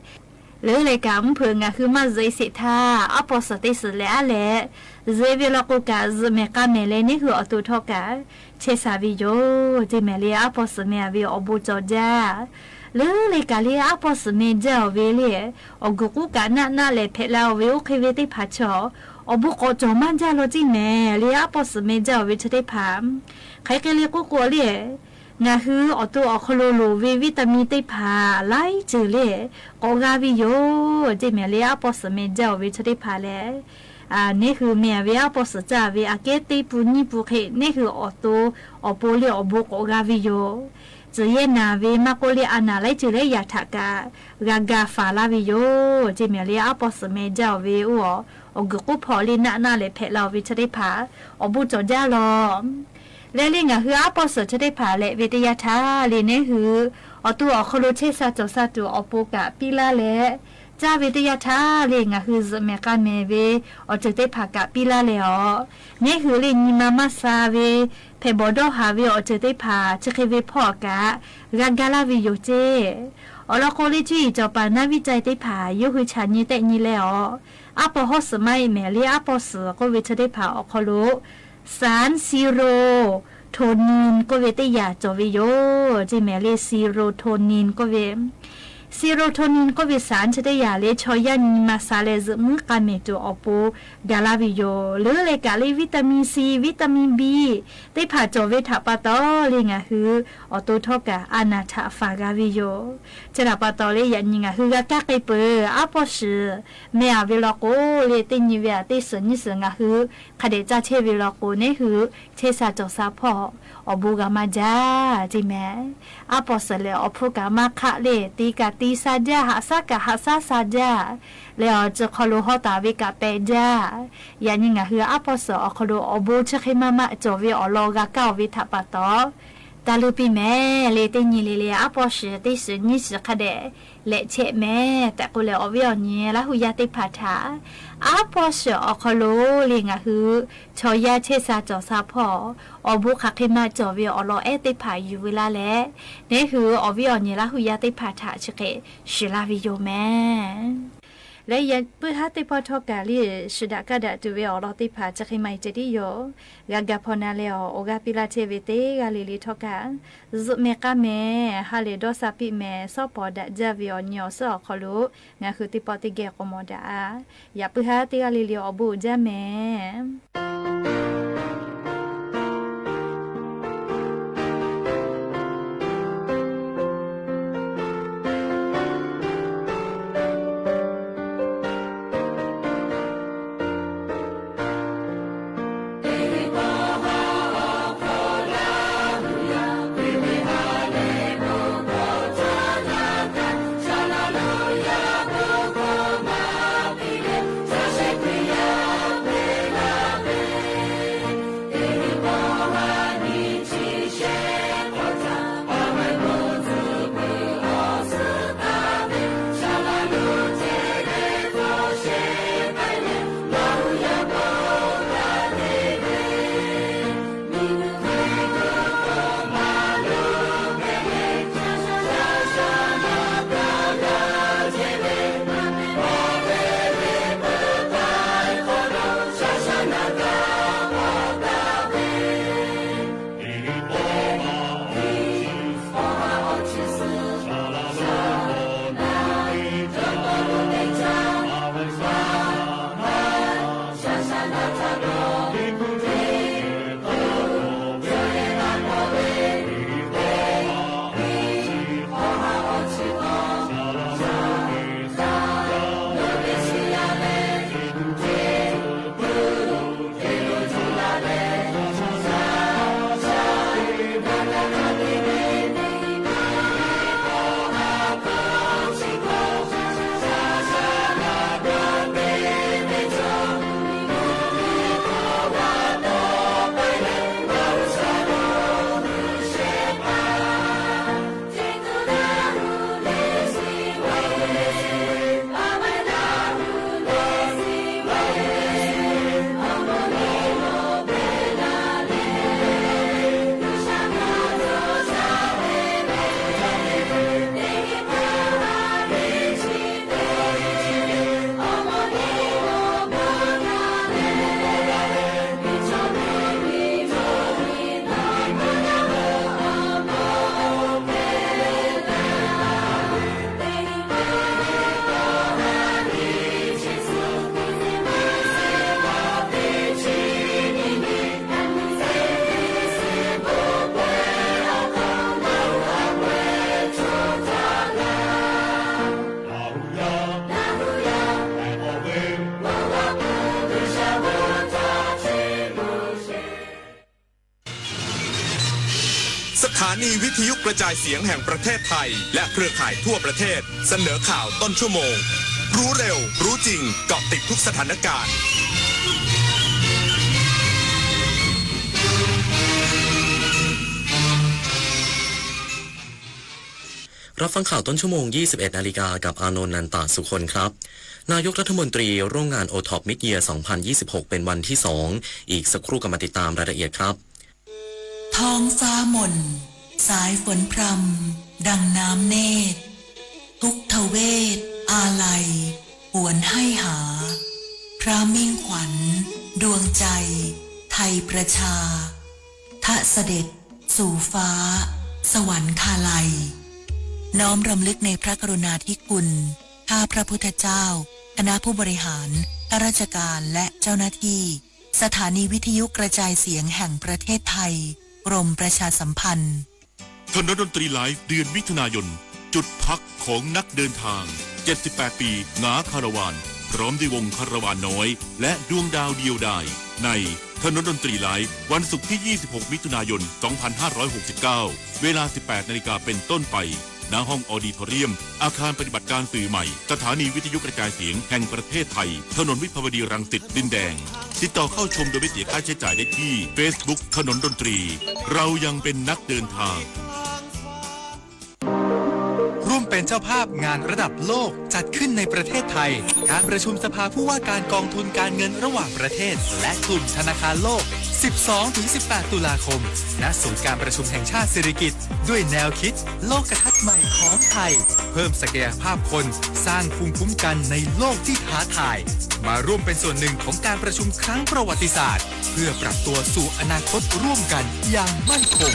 Leuˉ leh kaꞈ mvuhˇ hpeuꞈ ngaˬ hui maˇ zuhꞈ-e sheˍ htaˇ, aˉ pawˇ suhˍ teˇ suhˍ lehꞈ-a leh, zuhꞈ-e ve law k'o kaꞈ zuhꞈ mehˍ k'a mehˍ leh neˉ hui awˬ to htawˇ kaꞈ chehˇ sha ve yoˬ ceˇ mehˍ le. Aˉ pawˇ suhˍ meh-a ve awˬ bon cawˬ jaˇ. Leuˉ leh kaꞈ le aˉ pawˇ suhˍ meh jaˇ-oˬ ve le, awˬ guiˬ k'oˆ kaꞈ naˆ naˆ lehˬ hpehꞈ la-oˬ ve oˇ hk'e ve teˇ hpaˍ chaw awˬ bon k'awꞈ cawˬ maˇ jaˇ lawˬ ceˇ mehˍ le. Aˉ pawˇ suhˍ meh jaˇ-oˬ ve chi teˇ hpaˍ hk'aˬ hk'e le k'oˆ k'o le, ngaˬ hui awˬ to awˬ hk'aw lo loˍ ve vitamin teˇ hpaˍ laiˉ ceuˬ le k'awꞈ g'a ve yoˬ ceˇ mehˍ le. Aˉ pawˇ suhˍ meh jaˇ-oˬ ve chi teˇ hpaˍ lehˬ, neˉ hui meh-a ve aˉ pawˇ suhˍ caˇ ve aꞈ kehˉ teˇ pun nyiˇ pun hk'e neˉ hui awˬ to awˬ pon le awˬ bon k'awꞈ g'a ve yoˬ. Tcuhˍ yehˇ naˬ ve maˇ k'oˆ le a naˬ laiˉ ceuˬ lehˉ yaꞈ htaꞈ kaꞈ g'a ga faˍ laˇ ve yoˬ ceˇ mehˍ le. Aˉ pawˇ suhˍ meh jaˇ-oˬ ve oˇ awˬ guiˬ k'oˆ hpawˇ le naˆ naˆ lehˬ hpehꞈ la-oˬ ve chi teˇ hpaˍ awˬ bon cawˬ jaˇ lawˬ. Leh le ngaˬ hui aˉ pawˇ suhˍ chi teˇ hpaˍ lehꞈ ve teˇ yanˇ htaˇ le, neˉ hui awˬ to awˬ hk'aw lo chehˇ sha cawˬ sha tuˬ awˬ pon kaꞈ piˇ laˇ leh, caˇ ve teˇ yanˇ htaˇ le ngaˬ hui zuhꞈ mehˍ k'a mehˍ ve awˬ ceuˬ teˇ hpaˍ kaꞈ piˇ laˇ leh awˬ, neˉ hui le nyi ma maˇ sha ve, hpehꞈ bawˬ dawˇ haˍ ve awˬ ceuˬ teˇ hpaˍ chi hk'e ve hpawˇ kaꞈ g'a gaˇ laˇ ve yoˬ ceˇ. Awˬ lawn k'o le, cuˇ yiˍ cawˬ paˍ naˇ viˉ cai teˇ hpaˍ yawˇ hui chaꞈ nyi tehˆ nyi leh awˬ, aˉ pawˇ hawˉ suhˍ maˇ heˆ mehˍ le, aˉ pawˇ suhˍ k'oˆ ve chi teˇ hpaˍ awˬ hk'aw lo สาร ซีโรโทนิน k'oˆ ve teˇ yanˇ cawˬ ve yoˬ ceˇ mehˍ le. ซีโรโทนิน k'oˆ ve ซีโรโทนิน k'oˆ ve สาร chi teˇ yanˇ le chaw yaˇ nyi ma sha leh zuhꞈ muiˉ k'a mehˍ tuˬ awˬ pon gaˬ laˇ ve yoˬ. Leuˉ leh kaꞈ le วิตามิน ซี วิตามิน บี teˇ hpaˍ cawˬ ve htaꞈ pa taw le ngaˬ hui awˬ to htawˇ kaꞈ a naˬ htaꞈ faˍ g'a ve yoˬ. Chi htaꞈ pa taw le yaꞈ nyi ngaˬ hui g'a kaˇ k'ai peuˬ. Aˉ pawˇ suhˍ meh a ve law k'o le, teˇ nyi ve a teˇ suhˍ nyiˇ suhˍ ngaˬ hui hk'a dehꞈ caˇ chehˇ ve law k'o, neˉ hui chehˇ sha cawˬ sha hpawˇ awˬ bon g'a maˇ jaˇ ceˇ mehˍ. Aˉ pawˇ suhˍ lehˬ awˬ hpfuhˇ kaꞈ maˇ hk'aˆ le, te kaꞈ te sha jaˇ, haꞈ shaˉ kaꞈ haꞈ shaˉ sha jaˇ leh awˬ, chi hk'aw lo hawˉ taˍ ve kaꞈ pehꞈ jaˇ. Yaꞈ nyi ngaˬ hui aˉ pawˇ suhˍ awˬ hk'aw lo awˬ bon chi hk'e maˇ maˇ cawˬ ve awˬ lawn g'a kaˇ-oˬ ve htaꞈ pa taw, taˇ luˇ piˇ mehˍ le. Teˇ nyi le le aˉ pawˇ suhˍ teˇ suhˍ nyiˇ suhˍ hk'a dehꞈ lehꞈ chehˇ mehˍ tehꞈ k'oˆ leh, awˬ viˉ awˬ nyi Laˇ huˍ yaˇ teˇ hpaˍ htaꞈ aˉ pawˇ suhˍ awˬ hk'aw lo le ngaˬ hui chaw yaˇ chehˇ sha cawˬ sha hpawˇ awˬ bon hk'aˬ hk'e maˇ cawˬ ve awˬ lawn ehˉ teˇ hpaˍ yuˬ ve laˇ leh, neˉ hui awˬ viˉ awˬ nyi Laˇ huˍ yaˇ teˇ hpaˍ htaꞈ chi hk'e shiˍ laˇ ve yoˬ mehˍ. Leh yaꞈ puiˉ haˉ teˇ pawˆ htawˇ kaꞈ le, shiˍ daꞈ kaˇ daꞈ tuˬ ve awˬ lawn teˇ hpaˍ chi hk'e maˇ heˆ ceh tiˉ yoˬ. G'a ga hpaw na leh awˬ, awˬ g'aˇ piˇ laˇ chehˇ ve teˇ g'aˇ le le htawˇ kaꞈ, zuhꞈ mehˍ k'a mehˍ, ha lehˬ dawˇ sha piˇ mehˍ, shawˉ pawˍ daꞈ jaˇ ve awˬ nyi awˬ suhˉ awˬ hk'aw lo ngaˬ hui teˇ pawˆ teˇ geh k'awꞈ mawˬ daꞈ-a. Yaꞈ puiˉ haˉ teˇ g'aˇ le le awˬ bon uiˍ jaˇ mehˍ. สถานีวิทยุกระจายเสียงแห่งประเทศไทยและเครือข่ายทั่วประเทศ เสนอข่าวต้นชั่วโมง รู้เร็ว รู้จริง เกาะติดทุกสถานการณ์ รับฟังข่าวต้นชั่วโมง ยี่สิบเอ็ดนาฬิกา กับอานนท์ นันตะสุคนครับ นายกรัฐมนตรีร่วมงาน โอท็อป Mid-Year สองพันยี่สิบหก เป็นวันที่สอง อีกสักครู่กลับมาติดตามรายละเอียดครับ ท้องฟ้ามน สายฝนพรำ ดังน้ำเนตร ทุกทเวศอาลัย หวนให้หา พระมิ่งขวัญ ดวงใจ ไทยประชา ทะเสด็จ สู่ฟ้า สวรรคาลัย น้อมรำลึกในพระกรุณาธิคุณ ข้าพระพุทธเจ้า คณะผู้บริหาร ข้าราชการ และเจ้าหน้าที่ สถานีวิทยุกระจายเสียงแห่งประเทศไทย กรมประชาสัมพันธ์ ถนนดนตรีไลฟ์ เดือนมิถุนายน จุดพักของนักเดินทาง เจ็ดสิบแปด ปี หงาคาราวาน พร้อมด้วยวงคาราวานน้อย และดวงดาวเดียวดาย ในถนนดนตรีไลฟ์ วันศุกร์ที่ ยี่สิบหก มิถุนายน สองพันห้าร้อยหกสิบเก้า เวลา สิบแปดนาฬิกาเป็นต้นไป ณ ห้องออดิทอเรียม อาคารปฏิบัติการสื่อใหม่ สถานีวิทยุกระจายเสียงแห่งประเทศไทย ถนนวิภาวดีรังสิต ดินแดง ติดต่อเข้าชมโดยไม่เสียค่าใช้จ่ายได้ที่ Facebook ถนนดนตรี เรายังเป็นนักเดินทาง ร่วมเป็นเจ้าภาพงานระดับโลกจัดขึ้นในประเทศไทย การประชุมสภาผู้ว่าการกองทุนการเงินระหว่างประเทศ และกลุ่มธนาคารโลก สิบสองถึงสิบแปด ตุลาคม ณ ศูนย์การประชุมแห่งชาติสิริกิติ์ ด้วยแนวคิดโลกทัศน์ใหม่ของไทย เพิ่มศักยภาพคน สร้างภูมิคุ้มกันในโลกที่ท้าทาย มาร่วมเป็นส่วนหนึ่งของการประชุมครั้งประวัติศาสตร์ เพื่อปรับตัวสู่อนาคตร่วมกันอย่างมั่นคง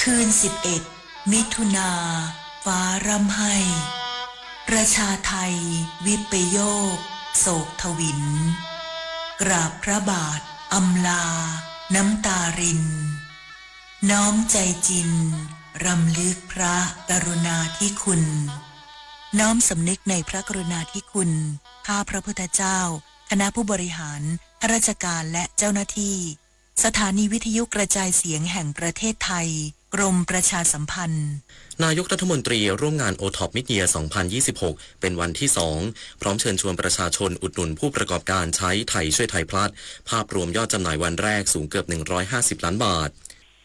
คืน สิบเอ็ด มิถุนา ฟ้าร่ำไห้ ประชาไทย วิปโยค โศกถวิล กราบพระบาท อำลา น้ำตาริน น้อมใจจริง รำลึกพระกรุณาธิคุณ น้อมสำนึกในพระกรุณาธิคุณ ข้าพระพุทธเจ้า คณะผู้บริหาร ข้าราชการ และเจ้าหน้าที่ สถานีวิทยุกระจายเสียงแห่งประเทศไทย กรมประชาสัมพันธ์ นายกรัฐมนตรีร่วมงาน โอท็อป Mid-Year สองพันยี่สิบหก เป็นวันที่สอง พร้อมเชิญชวนประชาชนอุดหนุนผู้ประกอบการใช้ไทยช่วยไทยพลัส ภาพรวมยอดจำหน่ายวันแรกสูงเกือบ หนึ่งร้อยห้าสิบล้านบาท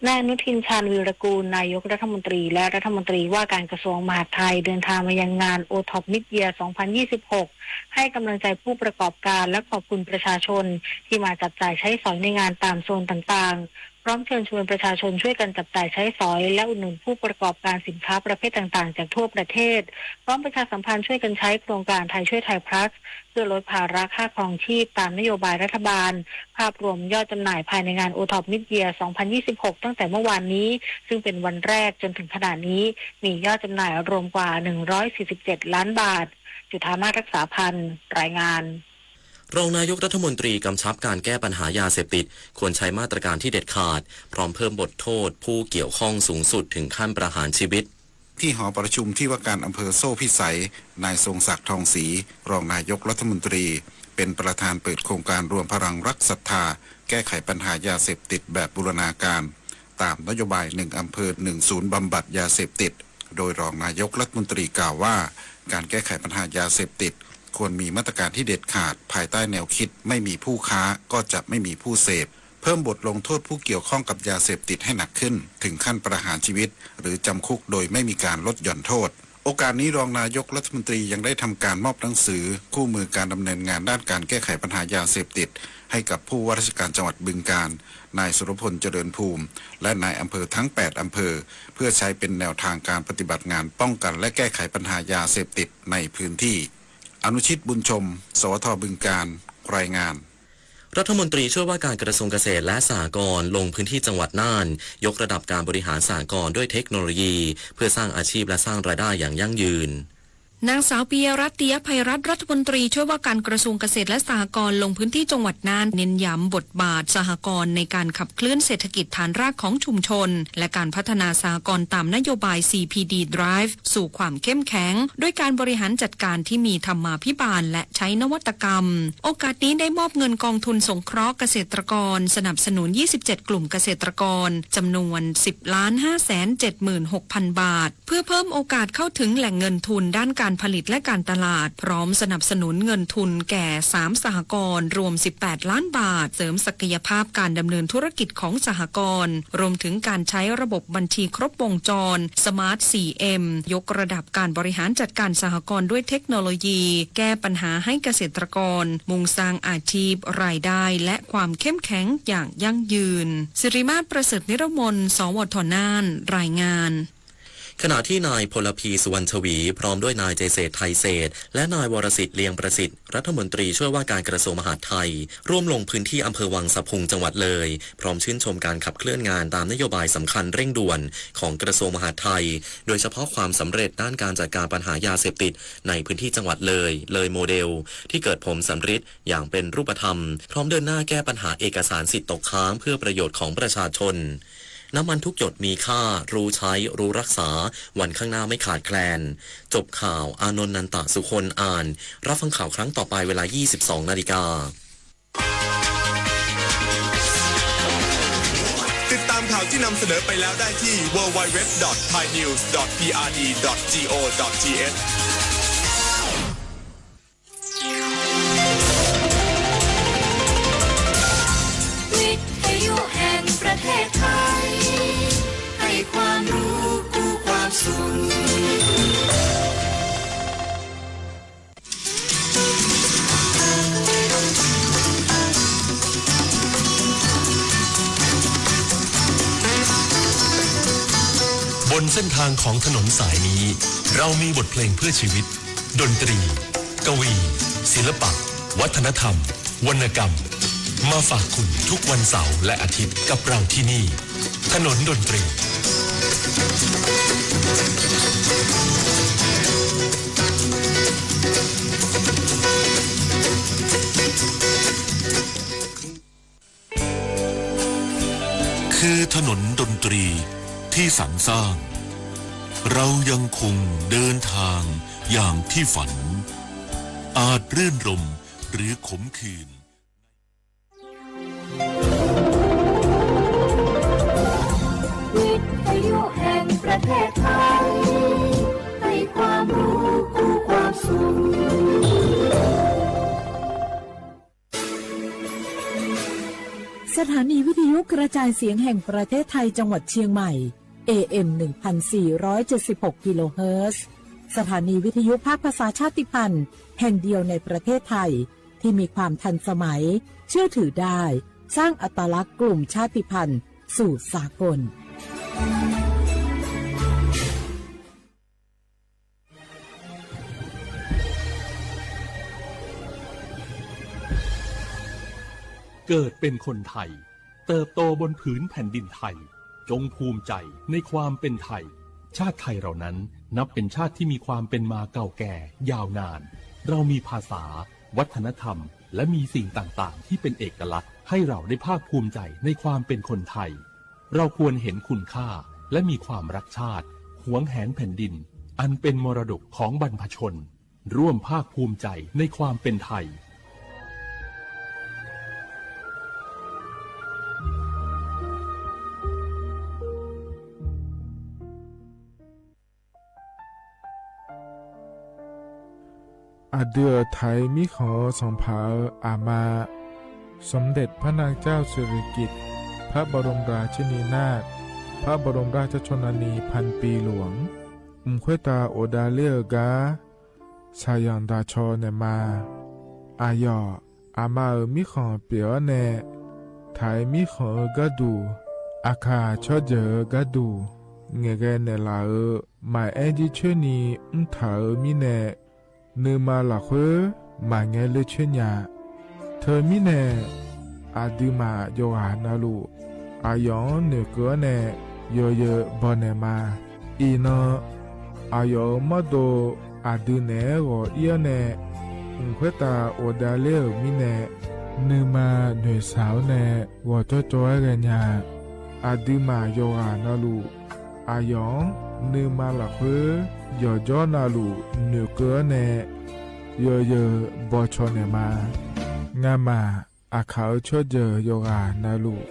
นายอนุทิน ชาญวีรกูล นายกรัฐมนตรี และรัฐมนตรีว่าการกระทรวงมหาดไทย เดินทางมายังงาน โอท็อป Mid-Year สองพันยี่สิบหก ให้กำลังใจผู้ประกอบการ และขอบคุณประชาชน ที่มาจับจ่ายใช้สอยในงานตามโซนต่างๆ พร้อมเชิญชวนประชาชนช่วยกันจับจ่ายใช้สอย และอุดหนุนผู้ประกอบการสินค้าประเภทต่างๆ จากทั่วประเทศ พร้อมประชาสัมพันธ์ช่วยกันใช้โครงการไทยช่วยไทยพลัส เพื่อลดภาระค่าครองชีพตามนโยบายรัฐบาล ภาพรวมยอดจำหน่ายภายในงาน โอท็อป Mid-Year สองพันยี่สิบหก ตั้งแต่เมื่อวานนี้ ซึ่งเป็นวันแรกจนถึงขณะนี้ มียอดจำหน่ายรวมกว่า หนึ่งร้อยสี่สิบเจ็ดล้านบาท จุฑามาศ รักษาพันธ์ รายงาน รองนายกรัฐมนตรีกำชับการแก้ปัญหายาเสพติด ควรใช้มาตรการที่เด็ดขาด พร้อมเพิ่มบทโทษผู้เกี่ยวข้องสูงสุดถึงขั้นประหารชีวิต ที่หอประชุมที่ว่าการอำเภอโซ่พิสัย นายทรงศักดิ์ ทองศรี รองนายกรัฐมนตรี เป็นประธานเปิดโครงการรวมพลังรักศรัทธา แก้ไขปัญหายาเสพติดแบบบูรณาการ ตามนโยบาย หนึ่งอำเภอ หนึ่งศูนย์ บำบัดยาเสพติด โดยรองนายกรัฐมนตรีกล่าวว่า การแก้ไขปัญหายาเสพติด ควรมีมาตรการที่เด็ดขาด ภายใต้แนวคิดไม่มีผู้ค้าก็จะไม่มีผู้เสพ เพิ่มบทลงโทษผู้เกี่ยวข้องกับยาเสพติดให้หนักขึ้น ถึงขั้นประหารชีวิต หรือจำคุกโดยไม่มีการลดหย่อนโทษ โอกาสนี้รองนายกรัฐมนตรียังได้ทำการมอบหนังสือคู่มือการดำเนินงานด้านการแก้ไขปัญหายาเสพติด ให้กับผู้ว่าราชการจังหวัดบึงกาฬ นายสุรพล เจริญภูมิ และนายอำเภอทั้ง แปดอำเภอ เพื่อใช้เป็นแนวทางการปฏิบัติงานป้องกันและแก้ไขปัญหายาเสพติดในพื้นที่ อนุชิต บุญชม สวท บึงกาฬ รายงาน รัฐมนตรีช่วยว่าการกระทรวงเกษตรและสหกรณ์ลงพื้นที่จังหวัดน่าน ยกระดับการบริหารสหกรณ์ด้วยเทคโนโลยี เพื่อสร้างอาชีพและสร้างรายได้อย่างยั่งยืน นางสาว ปิยรัตน์ ติยภัยรัตน์ รัฐมนตรีช่วยว่าการกระทรวงเกษตรและสหกรณ์ลงพื้นที่จังหวัดน่าน เน้นย้ำบทบาทสหกรณ์ในการขับเคลื่อนเศรษฐกิจฐานรากของชุมชน และการพัฒนาสหกรณ์ตามนโยบาย ซีพีดี Drive สู่ความเข้มแข็ง ด้วยการบริหารจัดการที่มีธรรมาภิบาลและใช้นวัตกรรม โอกาสนี้ได้มอบเงินกองทุนสงเคราะห์เกษตรกร สนับสนุน ยี่สิบเจ็ด กลุ่มเกษตรกร จำนวน สิบล้านห้าแสนเจ็ดหมื่นหกพันบาท เพื่อเพิ่มโอกาสเข้าถึงแหล่งเงินทุนด้านการ การผลิตและการตลาด พร้อมสนับสนุนเงินทุนแก่สามสหกรณ์ รวมสิบแปดล้านบาท เสริมศักยภาพการดำเนินธุรกิจของสหกรณ์ รวมถึงการใช้ระบบบัญชีครบวงจร Smart สี่ M ยกระดับการบริหารจัดการสหกรณ์ด้วยเทคโนโลยี แก้ปัญหาให้เกษตรกร มุ่งสร้างอาชีพ รายได้ และความเข้มแข็งอย่างยั่งยืน สิริมาศ ประเสริฐนิรมน สวท น่าน รายงาน ขณะที่นายพลพี สุวรรณชวี พร้อมด้วยนายเจเศรษฐ ไทยเศรษฐ และนายวรสิทธิ์ เลียงประสิทธิ์ รัฐมนตรีช่วยว่าการกระทรวงมหาดไทย ร่วมลงพื้นที่อำเภอวังสะพุง จังหวัดเลย พร้อมชื่นชมการขับเคลื่อนงานตามนโยบายสำคัญเร่งด่วนของกระทรวงมหาดไทย โดยเฉพาะความสำเร็จด้านการจัดการปัญหายาเสพติดในพื้นที่จังหวัดเลย เลยโมเดล ที่เกิดผลสำเร็จอย่างเป็นรูปธรรม พร้อมเดินหน้าแก้ปัญหาเอกสารสิทธิ์ตกค้างเพื่อประโยชน์ของประชาชน น้ำมันทุกหยดมีค่า รู้ใช้ รู้รักษา วันข้างหน้าไม่ขาดแคลน จบข่าว อานนท์ นันตะสุคน อ่าน รับฟังข่าวครั้งต่อไปเวลา ยี่สิบสองนาฬิกา ติดตามข่าวที่นำเสนอไปแล้วได้ที่ ดับเบิลยู ดับเบิลยู ดับเบิลยู ดอท ไทยนิวส์ ดอท พีอาร์ดี ดอท จี โอ ดอท ที เอช วิทยุแห่งประเทศไทย ให้ความรู้คู่ความสุข บนเส้นทางของถนนสายนี้ เรามีบทเพลงเพื่อชีวิต ดนตรี กวี ศิลปะ วัฒนธรรม วรรณกรรม มาฝากคุณทุกวันเสาร์และอาทิตย์กับเราที่นี่ ถนนดนตรี คือถนนดนตรีที่สรรสร้าง เรายังคงเดินทางอย่างที่ฝัน อาจรื่นรมย์หรือขมขื่น วิทยุแห่งประเทศไทย ให้ความรู้คู่ความสุข สถานีวิทยุกระจายเสียงแห่งประเทศไทยจังหวัดเชียงใหม่ เอ เอ็ม หนึ่งพันสี่ร้อยเจ็ดสิบหก กิโลเฮิรตซ์ สถานีวิทยุภาคภาษาชาติพันธุ์แห่งเดียวในประเทศไทย ที่มีความทันสมัย เชื่อถือได้ สร้างอัตลักษณ์กลุ่มชาติพันธุ์สู่สากล เกิดเป็นคนไทย เติบโตบนผืนแผ่นดินไทย จงภูมิใจในความเป็นไทย ชาติไทยเรานั้นนับเป็นชาติที่มีความเป็นมาเก่าแก่ยาวนาน เรามีภาษา วัฒนธรรม และมีสิ่งต่างๆ ที่เป็นเอกลักษณ์ ให้เราได้ภาคภูมิใจในความเป็นคนไทย เราควรเห็นคุณค่า และมีความรักชาติ หวงแหนแผ่นดิน อันเป็นมรดกของบรรพชน ร่วมภาคภูมิใจในความเป็นไทย Aˬ dui awˬ htaiˍ miˉ hk'awꞈ สองพัน aˬ ma, สมเด็จพระนางเจ้าสิริกิติ์ พระบรมราชินีนาถ พระบรมราชชนนีพันปีหลวง mvuhˇ hkawehˇ taˍ awˬ da lehˬ gaˇ, shaˍ yanˍ daꞈ chaw nehˬ ma. Aˬ yawˬ, aˬ ma-euˬ miˉ hk'awꞈ pehꞈ-awˉ nehˬ, htaiˍ miˉ hk'awꞈ-eu gaˇ duˬ, aˬ hkanˍ chaw jeuˬ-eu gaˇ duˬ, ngehˬ geh nehˬ laˬ-eu maˍ ehˉ jiˇ chehˇ nyi mvuhˇ htaꞈ-eu miˉ nehˬ, nuiˬ ma laˬ hk'oeˉ maˍ ngeh leh chehˇ nyi-a. Hteu miˉ nehˬ, aˬ dui maˬ yawˬ g'aꞈ na loꞈ, aˬ yawˬ-anˉ noeˬ keu-awˉ nehˬ, yawˬ yeuˬ bawˬ nehˬ ma. Iˬ na, aˬ yawˬ-euˬ mawˇ do aˬ dui nehˬ-ehˉ g'awˬ iˉ-awˉ nehˬ, mvuhˇ hkawehˇ taˍ awˬ da lehˬ-euˬ miˉ nehˬ, nuiˬ ma noeˬ shaˍ-awˉ nehˬ g'awˬ cawˇ cawˇ-ehˉ g'aˇ nyi-a. Aˬ dui maˬ yawˬ g'aꞈ na loꞈ, aˬ yawˬ-anˉ nuiˬ ma laˬ hk'oeˉ yawˬ jawˇ na loꞈ noeˬ keu-awˉ nehˬ, yawˬ yeuˬ bawˬ chaw nehˬ ma. Ngaˬ maˬ aˬ hkanˍ-eu chaw jeuˬ yawˬ g'aꞈ na loꞈ.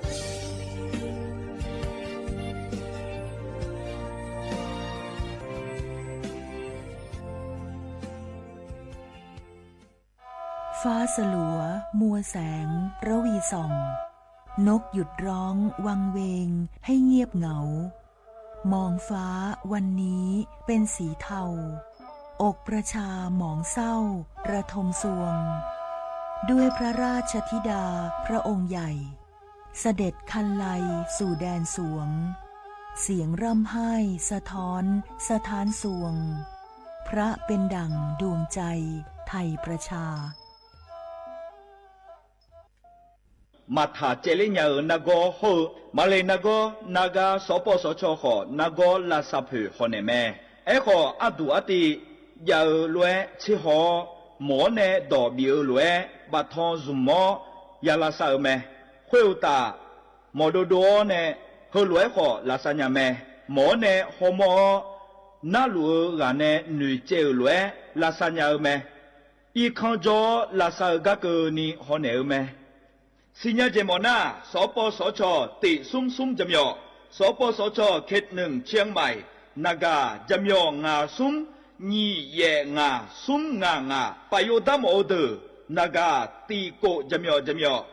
ฟ้าสลัว มัวแสง ระวีส่อง นกหยุดร้องวังเวง ให้เงียบเหงา มองฟ้าวันนี้เป็นสีเทา อกประชาหมองเศร้า ระทมซวง ด้วยพระราชธิดาพระองค์ใหญ่ เสด็จคันไลสู่แดนสวง เสียงร่ำไห้สะท้อนสะท้านซวง พระเป็นดั่งดวงใจไทยประชา Maˍ htaꞈ ceh leˉ nyi-euˬ naˇ gawˇ hawˇ-eu, Maˍ lehˬ naˇ gawˇ naˇ gaˇ sawˉ pawˆ sawˉ chaw hk'awꞈ naˇ gawˇ laˇ sa hpeuꞈ hawꞈ nehˬ meh. Ehˉ hk'awꞈ aˉ duˬ aˉ te jaꞈ-eu loꞈ-ehˉ cheˇ haw, mawˬ-awˉ neh dawˬ biˬ-eu loꞈ-ehˉ baꞈ htaw zuhˬ mawˉ yaˇ laˇ saˇ-eu meh. Hk'oˆ-eu htaꞈ mawˬ do do-awˉ neh, heu loꞈ-ehˉ hk'awꞈ laꞈ sha nyi-a meh. Mawˬ-awˉ neh haw mawˇ-awˉ naˉ loꞈ-eu g'aꞈ neh noeˬ ceh-euˬ loꞈ-ehˉ laꞈ sha nyi-eu meh. I hkanˇ jawˇ laꞈ sha-eu gaˇ keu ni haw nehˬ-eu meh. Siˍ nyi jehˬ mawˬ naˇ, sawˉ pawˆ sawˉ chaw teꞈ suˉ suˉ jaˇ miˬ-awˬ. Sawˉ pawˆ sawˉ chaw เขตหนึ่ง เชียงใหม่ naˍ gaˬ jaˇ miˬ-awˬ ngaˬ suˉ nyiꞈ yehˬ ngaˬ suˉ ngaˬ ngaˬ. Paˍ yoˬ daˇ mawˬ-eu deuˬ naˍ gaˬ tiꞈ koꞈ jaˇ miˬ-awˬ jaˇ miˬ-awˬ.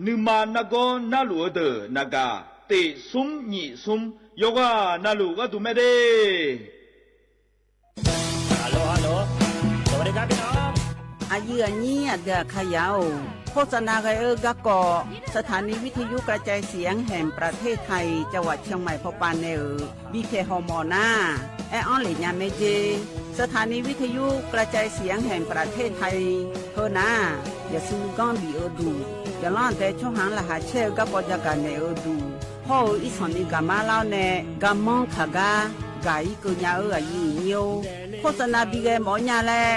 Nuˇ ma naˇ gawˇ naˉ loꞈ-eu deuˬ naˍ gaˬ teꞈ suˉ nyiꞈ suˉ. Yawˇ g'aˇ na luˬ g'aˇ duˬ meh deˇ. Aˬ yinˉ aˬ nyiˉ aˬ dui aˬ hk'a yaˇ-oˬ, โฆษณา g'a-eu gaˇ kawꞈ สถานีวิทยุกระจายเสียงแห่งประเทศไทย จังหวัดเชียงใหม่ hpaw pa neh-euˬ biˇ hpehꞈ haw mawˬ naˇ, ehˉ awˉ leꞈ nyi meh jeˇ. สถานีวิทยุกระจายเสียงแห่งประเทศไทย heu naˉ, yaꞈ shu ganˇ biˬ-eu duˬ, yaꞈ lawˉ deh chawˇ haˉ laˬ haꞈ chehˇ-eu gaˇ kawꞈ jaˇ gaˬ nehˬ-eu duˬ, hawˇ-eu iˉ shawˍ ni gaˬ maˇ laˇ-oˆ neh, ga mawˇ hkanˍ gaˇ gaˬ iˉ keu nyi-eu aˬ yinˉ aˬ nyiˉ-oˬ. โฆษณา biˇ g'a mawˬ nyi leh,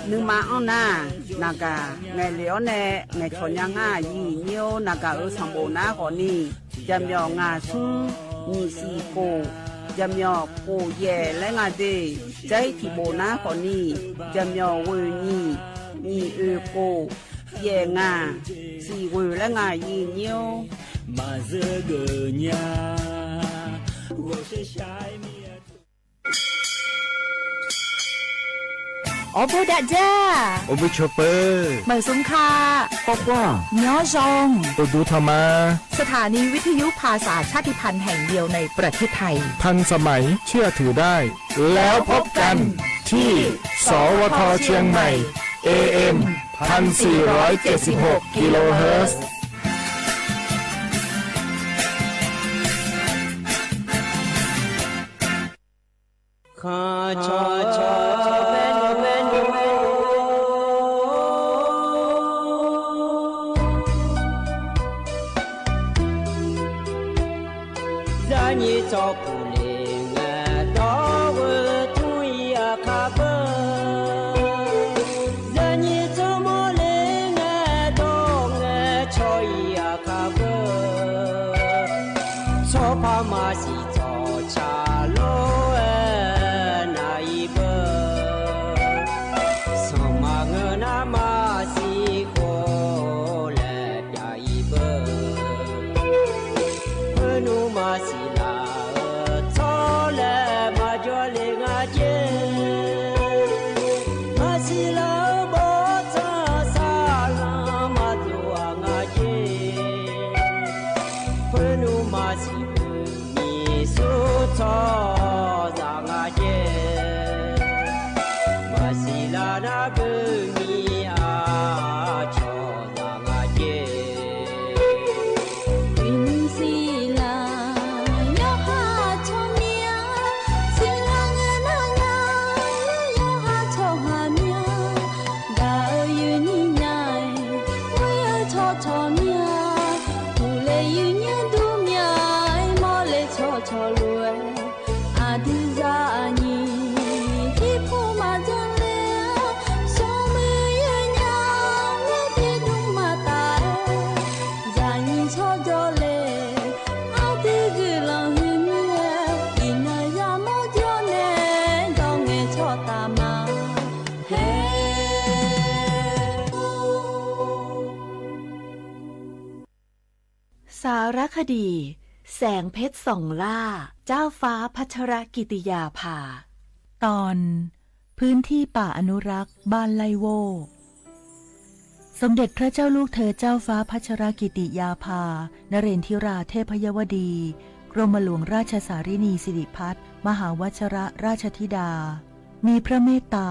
nuˇ ma anˇ naˇ, naˍ gaˬ ngehˬ lehˬ-awˉ neh ngehˬ chawˬ nyi ngaˇ aˬ yinˉ aˬ nyiˉ-oˬ. Naˍ gaˬ-euˬ sanˍ boˍ naˉ hk'awꞈ ni, jaˇ miˬ-awˬ ngaˬ suˉ nyiꞈ shiˍ koꞈ, jaˇ miˬ-awˬ koꞈ yehˬ leh ngaˬ deˇ. Caiˉ htiꞈ boˍ naˉ hk'awꞈ ni, jaˇ miˬ-awˬ g'uiˬ nyiꞈ, nyiꞈ oeˬ koꞈ, yehˬ ngaˬ, shiˍ g'uiˬ leh ngaˬ aˬ yinˉ aˬ nyiˉ-oˬ. Maˍ zuhˆ geuˬ nyi-a, g'awˬ sheh sha-e miˇ-a. Awˬ bon daꞈ jaˇ. Awˬ bon chaw peuˬ. Meunˍ sung hkaˆ, k'awꞈ k'oˆ, nyi-awˉ zhawˇ, awˬ duˬ htaꞈ ma. สถานีวิทยุภาษาชาติพันธุ์แห่งเดียวในประเทศไทย ทันสมัย เชื่อถือได้ แล้วพบกันที่ สวท เชียงใหม่ เอเอ็ม พันสี่ร้อยเจ็ดสิบหก กิโลเฮิรตซ์ Hk'anˇ chaw chaw mehˆ nuˇ mehˆ nuˇ, yaˇ nyi chaw kuˬ le ngaˬ dawˇ g'uiˬ tuˇ i a hk'a peu, yaˇ nyi tcuhˇ mawˇ le ngaˬ dawˇ ngaˬ chaw i a hk'a peu. Chaw hpaˇ maˇ shiˍ cawˬ chaˍ lo-e naˍ i beuˬ. Suhˍ maˬ ngeuˬ naˉ maˇ shiˍ k'o leh pyaꞈ i beuˬ. Heuˆ nuˇ maˇ shiˍ laˬ-euˬ tcuhˉ leh maˇ jawˇ le ngaˬ ceˇ. Maˇ shiˍ laˬ-euˬ bawˆ tcuhˉ saˍ laꞈ maˇ tuˬ a ngaˬ ceˇ. Heuˆ nuˇ maˇ shiˍ beuˬ miˬ suhˉ tcuhˉ zaꞈ ngaˬ ceˇ. Maˇ shiˍ laˬ naˉ beuˬ miˬ a chaw zaꞈ ngaˬ ceˇ. Iˉ nyi shiˍ laˬ yawˇ haˉ chaw miˇ-a, shiˍ laˬ ngaˬ naˉ ngaˬ yawˇ haˉ chaw haˍ miˇ-a. Gaˬ-eu yuˬ nyi nyaˇ-e, mvuhˇ-eu chaw chaw miˇ-a, kuˬ leh yuˬ nyi duˇ miˇ-a, mawˇ leh chaw chaw loꞈ-e. Aˬ duˬ zaꞈ nyi tiˉ hpu maˇ jaˇ le, shawˍ meuˇ yehˬ nyi mehˆ teˇ duˇ maˇ taˍ-e. Yaꞈ nyi chaw jawˇ le, aˉ teˇ g'uiˬ laˬ hui miˇ-e, iˉ naˍ yaˇ mawˇ jawˇ neh dawˇ ngeh chaw taˍ maˍ heˆ. สารคดี แสงเพชรส่องล่า เจ้าฟ้าพัชรกิติยาภา ตอน พื้นที่ป่าอนุรักษ์บ้านไล่โว่ แส สมเด็จพระเจ้าลูกเธอเจ้าฟ้าพัชรกิติยาภา นเรนทิราเทพยวดี กรมหลวงราชสารินีสิริพัฒน์ มหาวัชรราชธิดา มีพระเมตตา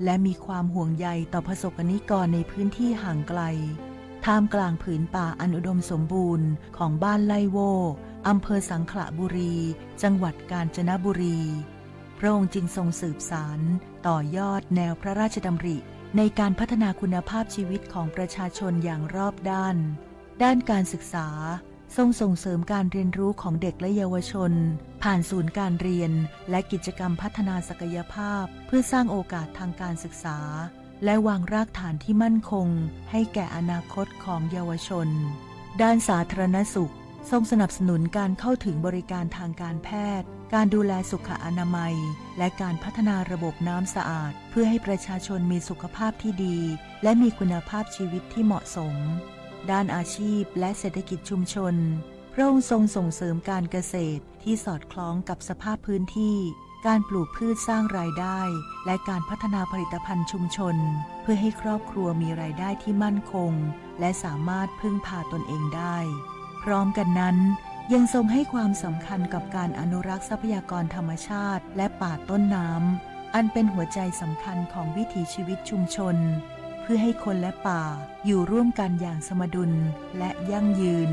และมีความห่วงใยต่อประสบกรณิกรในพื้นที่ห่างไกล ท่ามกลางผืนป่าอันอุดมสมบูรณ์ของบ้านไล่โว่ อำเภอสังขละบุรี จังหวัดกาญจนบุรี พระองค์จึงทรงสืบสานต่อยอดแนวพระราชดำริในการพัฒนาคุณภาพชีวิตของประชาชนอย่างรอบด้าน ด้านการศึกษา ทรงส่งเสริมการเรียนรู้ของเด็กและเยาวชน ผ่านศูนย์การเรียนและกิจกรรมพัฒนาศักยภาพ เพื่อสร้างโอกาสทางการศึกษา และวางรากฐานที่มั่นคงให้แก่อนาคตของเยาวชน ด้านสาธารณสุข ทรงสนับสนุนการเข้าถึงบริการทางการแพทย์ การดูแลสุขอนามัย และการพัฒนาระบบน้ำสะอาด เพื่อให้ประชาชนมีสุขภาพที่ดี และมีคุณภาพชีวิตที่เหมาะสม ด้านอาชีพและเศรษฐกิจชุมชน พระองค์ทรงส่งเสริมการเกษตรที่สอดคล้องกับสภาพพื้นที่ การปลูกพืชสร้างรายได้ และการพัฒนาผลิตภัณฑ์ชุมชน เพื่อให้ครอบครัวมีรายได้ที่มั่นคง และสามารถพึ่งพาตนเองได้ พร้อมกันนั้น ยังทรงให้ความสำคัญกับการอนุรักษ์ทรัพยากรธรรมชาติ และป่าต้นน้ำ อันเป็นหัวใจสำคัญของวิถีชีวิตชุมชน เพื่อให้คนและป่าอยู่ร่วมกันอย่างสมดุลและยั่งยืน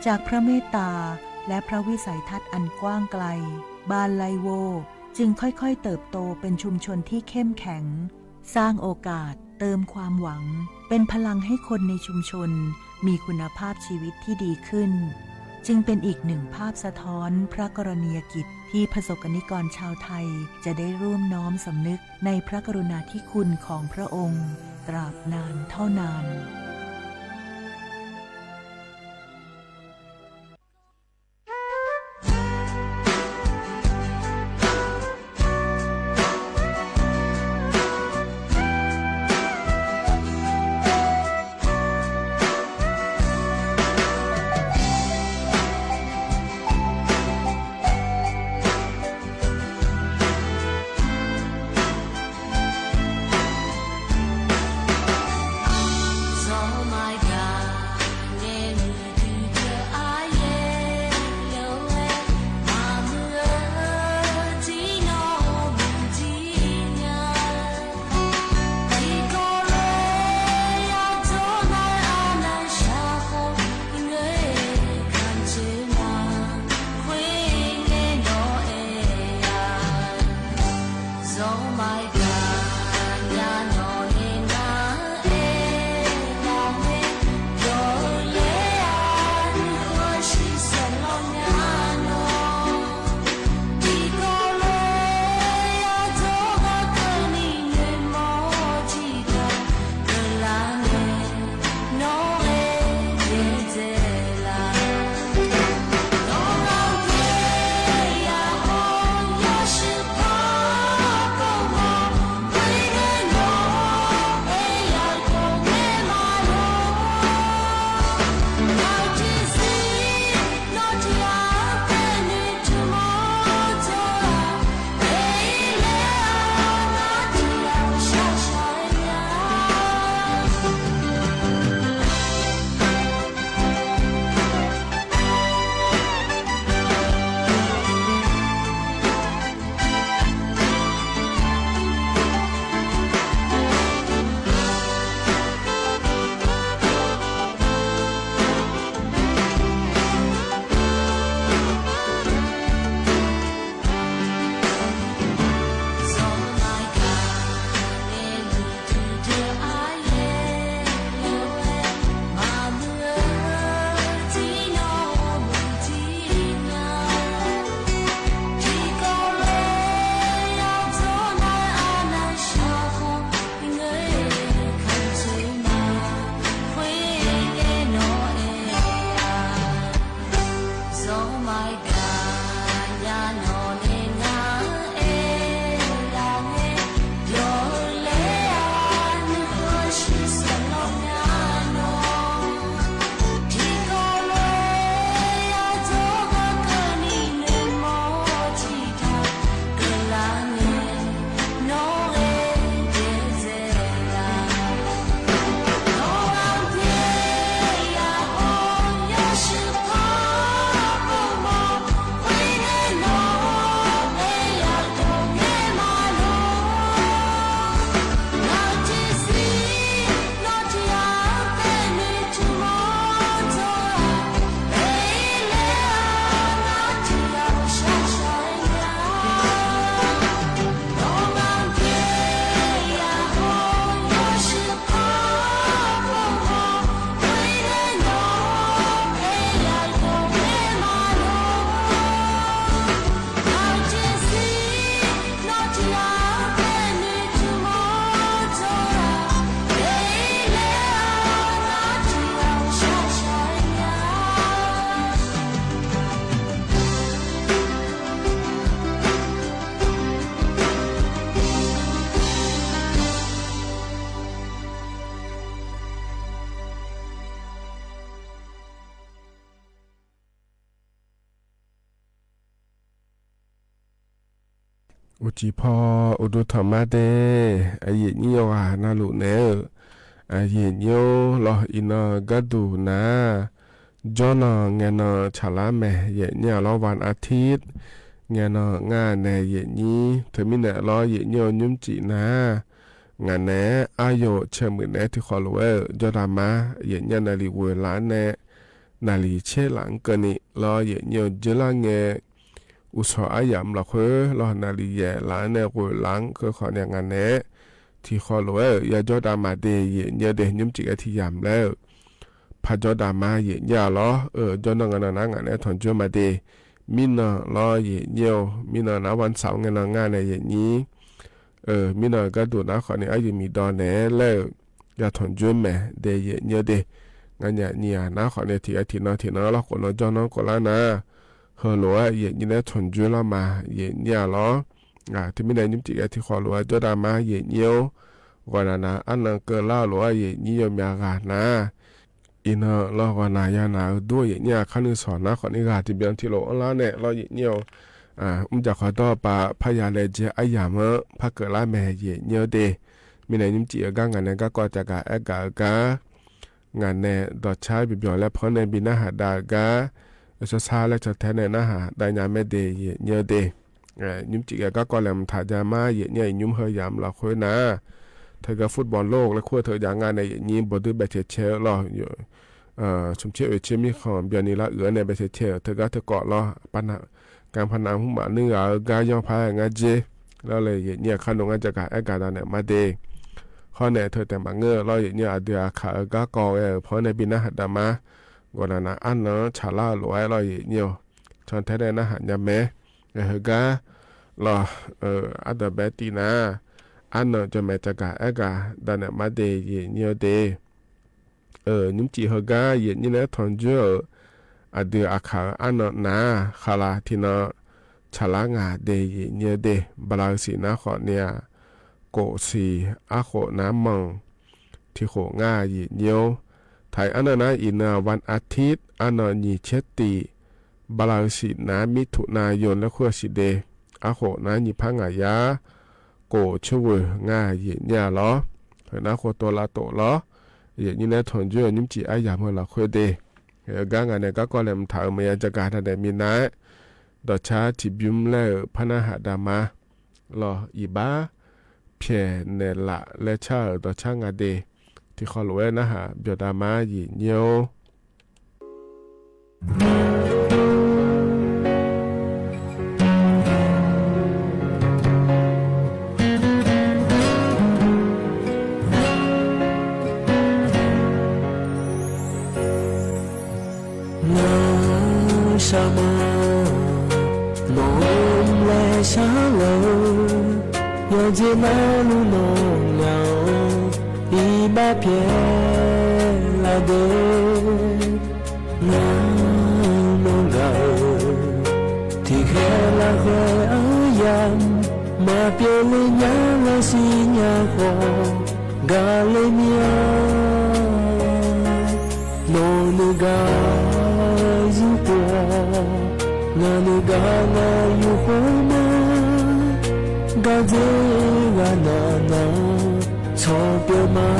จากพระเมตตาและพระวิสัยทัศน์อันกว้างไกล บ้านไล่โว่จึงค่อยๆเติบโตเป็นชุมชนที่เข้มแข็ง สร้างโอกาส เติมความหวัง เป็นพลังให้คนในชุมชนมีคุณภาพชีวิตที่ดีขึ้น จึงเป็นอีกหนึ่งภาพสะท้อนพระกรณียกิจที่ประสบกรณิกรชาวไทยจะได้ร่วมน้อมสำนึกในพระกรุณาธิคุณของพระองค์ตราบนานเท่านาน Uˉ ci hpawˇ uˉ duˇ htaꞈ maˇ te, a yehˬ nyiˇ yaw g'aꞈ na loꞈ nehˬ, a yehˬ nyiˇ oˬ lawˬ, iˉ naw gaˇ duˬ naˍ, jawˇ naw ngeh naw chaˍ laˉ mehˍ yehˬ nyiˇ a lawˬ, วันอาทิตย์ ngeh naw ngaˇ nehˬ yehˬ nyiˇ, hteˇ miˇ nehˬ lawˬ yehˬ nyiˇ oˬ nyiˇ mvuhˇ ciˍ naˍ, ngaˬ nehˬ aˉ yoˬ chehˇ meuꞈ nehˬ hteˇ hk'aw loꞈ-e jawˇ daꞈ maˇ yehˬ nyiˇ naˍ riˍ g'oˬ laꞈ nehˬ, naˍ riˍ chehˇ laꞈ keu ni lawˬ yehˬ nyiˇ oˬ jeˇ laˇ ngeh, uˉ shaw aˉ yaꞈ mvuhˇ lawˬ hk'oˆ lawˬ naˍ riˍ yehˬ laꞈ nehˬ g'oˬ laꞈ keu hk'awꞈ nehˬ ngaˬ nehˬ hteˇ hk'aw loꞈ-e yaˇ jawˇ daꞈ maˇ te yehˬ nyiˇ oˬ te nyiˇ mvuhˇ ciˍ geh hteˇ yaꞈ mehˍ leh, hpaˇ jawˇ daꞈ maˇ yehˬ nyiˇ a lawˬ, jawˇ naw ngeh naw naˍ ngaˬ nehˬ htawnˍ juˇ maˇ te, miˇ naw lawˬ yehˬ nyiˇ oˬ, miˇ naw naˍ วันเสาร์ ngeh naw ngaˇ nehˬ yehˬ nyiˇ, miˇ naw gaˇ duˬ naˍ hk'awꞈ nehˬ aˉ yuˬ miˬ dawˬ nehˬ leh, yaˇ htawnˍ juˇ mehˍ te yehˬ nyiˇ oˬ te, ngaˬ nyi a nyi a naˍ hk'awꞈ nehˬ hteˇ a hteˇ naw hteˇ naw lawˬ k'oꞈ naw jawˇ naw k'oꞈ laˇ naˍ, heuˬ loꞈ-e yehˬ nyiˇ nehˬ htawnˍ juˇ laˇ maˇ yehˬ nyiˇ a lawˬ, hteˇ miˇ nehˬ nyiˇ mvuhˇ ciˍ geh hteˇ hk'aw loꞈ-e jawˇ daꞈ maˇ yehˬ nyiˇ oˬ, g'awˬ naˍ naˍ aˉ naw keu laˇ loꞈ-e yehˬ nyiˇ yaw myaꞈ g'aꞈ naˍ, iˉ naw lawˬ g'awˬ naˍ yaˇ naˍ uˉ duˇ yehˬ nyiˇ a hk'aˇ nuˇ shawˍ naˍ hk'awꞈ nehˬ g'aꞈ hteˇ biˇ hteˇ loꞈ-e laˇ nehˬ lawˬ yehˬ nyiˇ oˬ, mvuhˇ jaˇ hk'aw dawˇ pa hpaˇ yaˇ leh jehˇ aˉ yaꞈ meuꞈ hpaˇ keu laˇ mehˍ yehˬ nyiˇ oˬ te, miˇ nehˬ nyiˇ mvuhˇ ciˍ g'aˇ ngaˬ nehˬ gaˇ kawˆ ca gaꞈ ehˉ gaˬ gaˇ ngaˬ nehˬ dawˬ chaˇ biˬ byawˬ leh hpawˇ nehˬ biˇ naˆ haꞈ daꞈ gaˇ, shaw shaˇ leh chaw hteˇ nehˬ naˆ haꞈ daꞈ nyaˇ mehˍ te yehˬ nyiˇ oˬ te, nyiˇ mvuhˇ ciˍ geh gaˇ kawˆ leh mvuhˇ htaꞈ jaˇ maˇ yehˬ nyiˇ a nyiˇ mvuhˇ heuˬ yaꞈ mvuhˇ lawˬ hk'oˆ naˍ, hteˇ g'aˇ football loˬ leh hk'oˆ hteˇ jaˇ ngaˇ nehˬ yehˬ nyiˇ bawˬ duˇ beh chehˇ chehˇ lawˬ, sum chehˇ ve chehˇ miˇ hk'aw byawˇ nyi laˇ uiˍ nehˬ beh chehˇ chehˇ hteˇ g'aˇ hteˇ kawˆ lawˬ, kanˇ hpaˇ naˍ mvuhˇ maꞈ nuˇ g'aꞈ g'aˇ yawˇ hpaˇ ngaˇ jeˇ, lawˬ leh yehˬ nyiˇ a hk'aˇ nuˇ ngaˇ ca gaꞈ ehˉ gaˬ daꞈ nehˬ maˇ te, hk'awꞈ nehˬ hteˇ tehꞈ maˍ ngeuˇ lawˬ yehˬ nyiˇ a dui a hkanˍ g'aˇ kawˆ ve hpawˇ nehˬ biˇ naˆ haꞈ daꞈ maˇ, g'awˬ naˍ naˍ aˉ naw chaˍ laˇ loꞈ-e lawˬ yehˬ nyiˇ oˬ, chaw hteˇ nehˬ naˆ haꞈ nyaˇ mehˍ, hteˇ g'aˇ lawˬ, aˉ dawˬ beh tiꞈ naˍ, aˉ naw jawˇ mehˍ ca gaꞈ ehˉ gaˬ daꞈ nehˬ maˇ te yehˬ nyiˇ oˬ te, nyiˇ mvuhˇ ciˍ hteˇ g'aˇ yehˬ nyiˇ nehˬ htawnˍ juˇ-oˬ, a dui a hkanˍ aˉ naw naˍ hk'a la hteˇ naw chaˍ laˇ ngaˬ te yehˬ nyiˇ oˬ te, baˬ laꞈ g'uiˬ shiˍ naˍ hk'awꞈ nehˬ a, k'oꞈ shiˍ aˉ k'oꞈ naˍ mawˬ hteˇ k'oꞈ ngaˇ yehˬ nyiˇ oˬ, htaiˍ aˉ naw naˍ iˉ naw วันอาทิตย์ aˉ naw nyi chehˇ tiꞈ, baˬ laꞈ g'uiˬ shiˍ naˍ มิถุนายน leh hk'oˆ a shiˍ te, aˉ k'oꞈ naˍ nyi hpaˇ ngaˬ yaˇ k'oꞈ chehˇ vuiˬ ngaˇ yehˬ nyiˇ a lawˬ, hteˇ naˆ hk'oˆ to la toꞈ lawˬ, yehˬ nyiˇ nehˬ htawnˍ juˇ nyiˇ mvuhˇ ciˍ aˉ yaꞈ meuˇ lawˬ hk'oˆ te, gaˇ ngaˬ nehˬ gaˇ kawˆ leh mvuhˇ htaꞈ meuꞈ yaˇ ca gaˬ daꞈ nehˬ miˇ naˆ, dawˬ chaˇ htiꞈ biˇ mvuhˇ leh-euˬ hpaˇ naˆ haꞈ daꞈ maˇ lawˬ, iˍ baˆ hpehꞈ nehˬ laꞈ leh chaˇ-euˬ dawˬ chaˇ ngaˬ te hteˇ hk'aw loꞈ-e naˆ haꞈ byawˬ daꞈ maˇ yehˬ nyiˇ oˬ. ငါ့ဆၢမုၢ် nawˬ leh shaˉ leh, yawˇ jeˇ naˉ nuˇ nawˬ ngaˬ-oˬ, iˍ baˆ hpehꞈ la deh. Ngaˬ nawˬ gaˬ-oˬ, teˇ hkeh laˇ hkeh aˉ yaˇ, maˇ pehˍ leh nyaˇ leh shiˍ nyaˇ hk'aw gaˬ leh miˇ-oˬ. Nawˬ nuˇ gaˬ yuˬ k'o, ngaˬ nuˇ gaˬ ngaˬ yuˬ k'o maˇ, gaˬ dzeˇ g'a naˍ naˍ chaw peuˬ maˇ.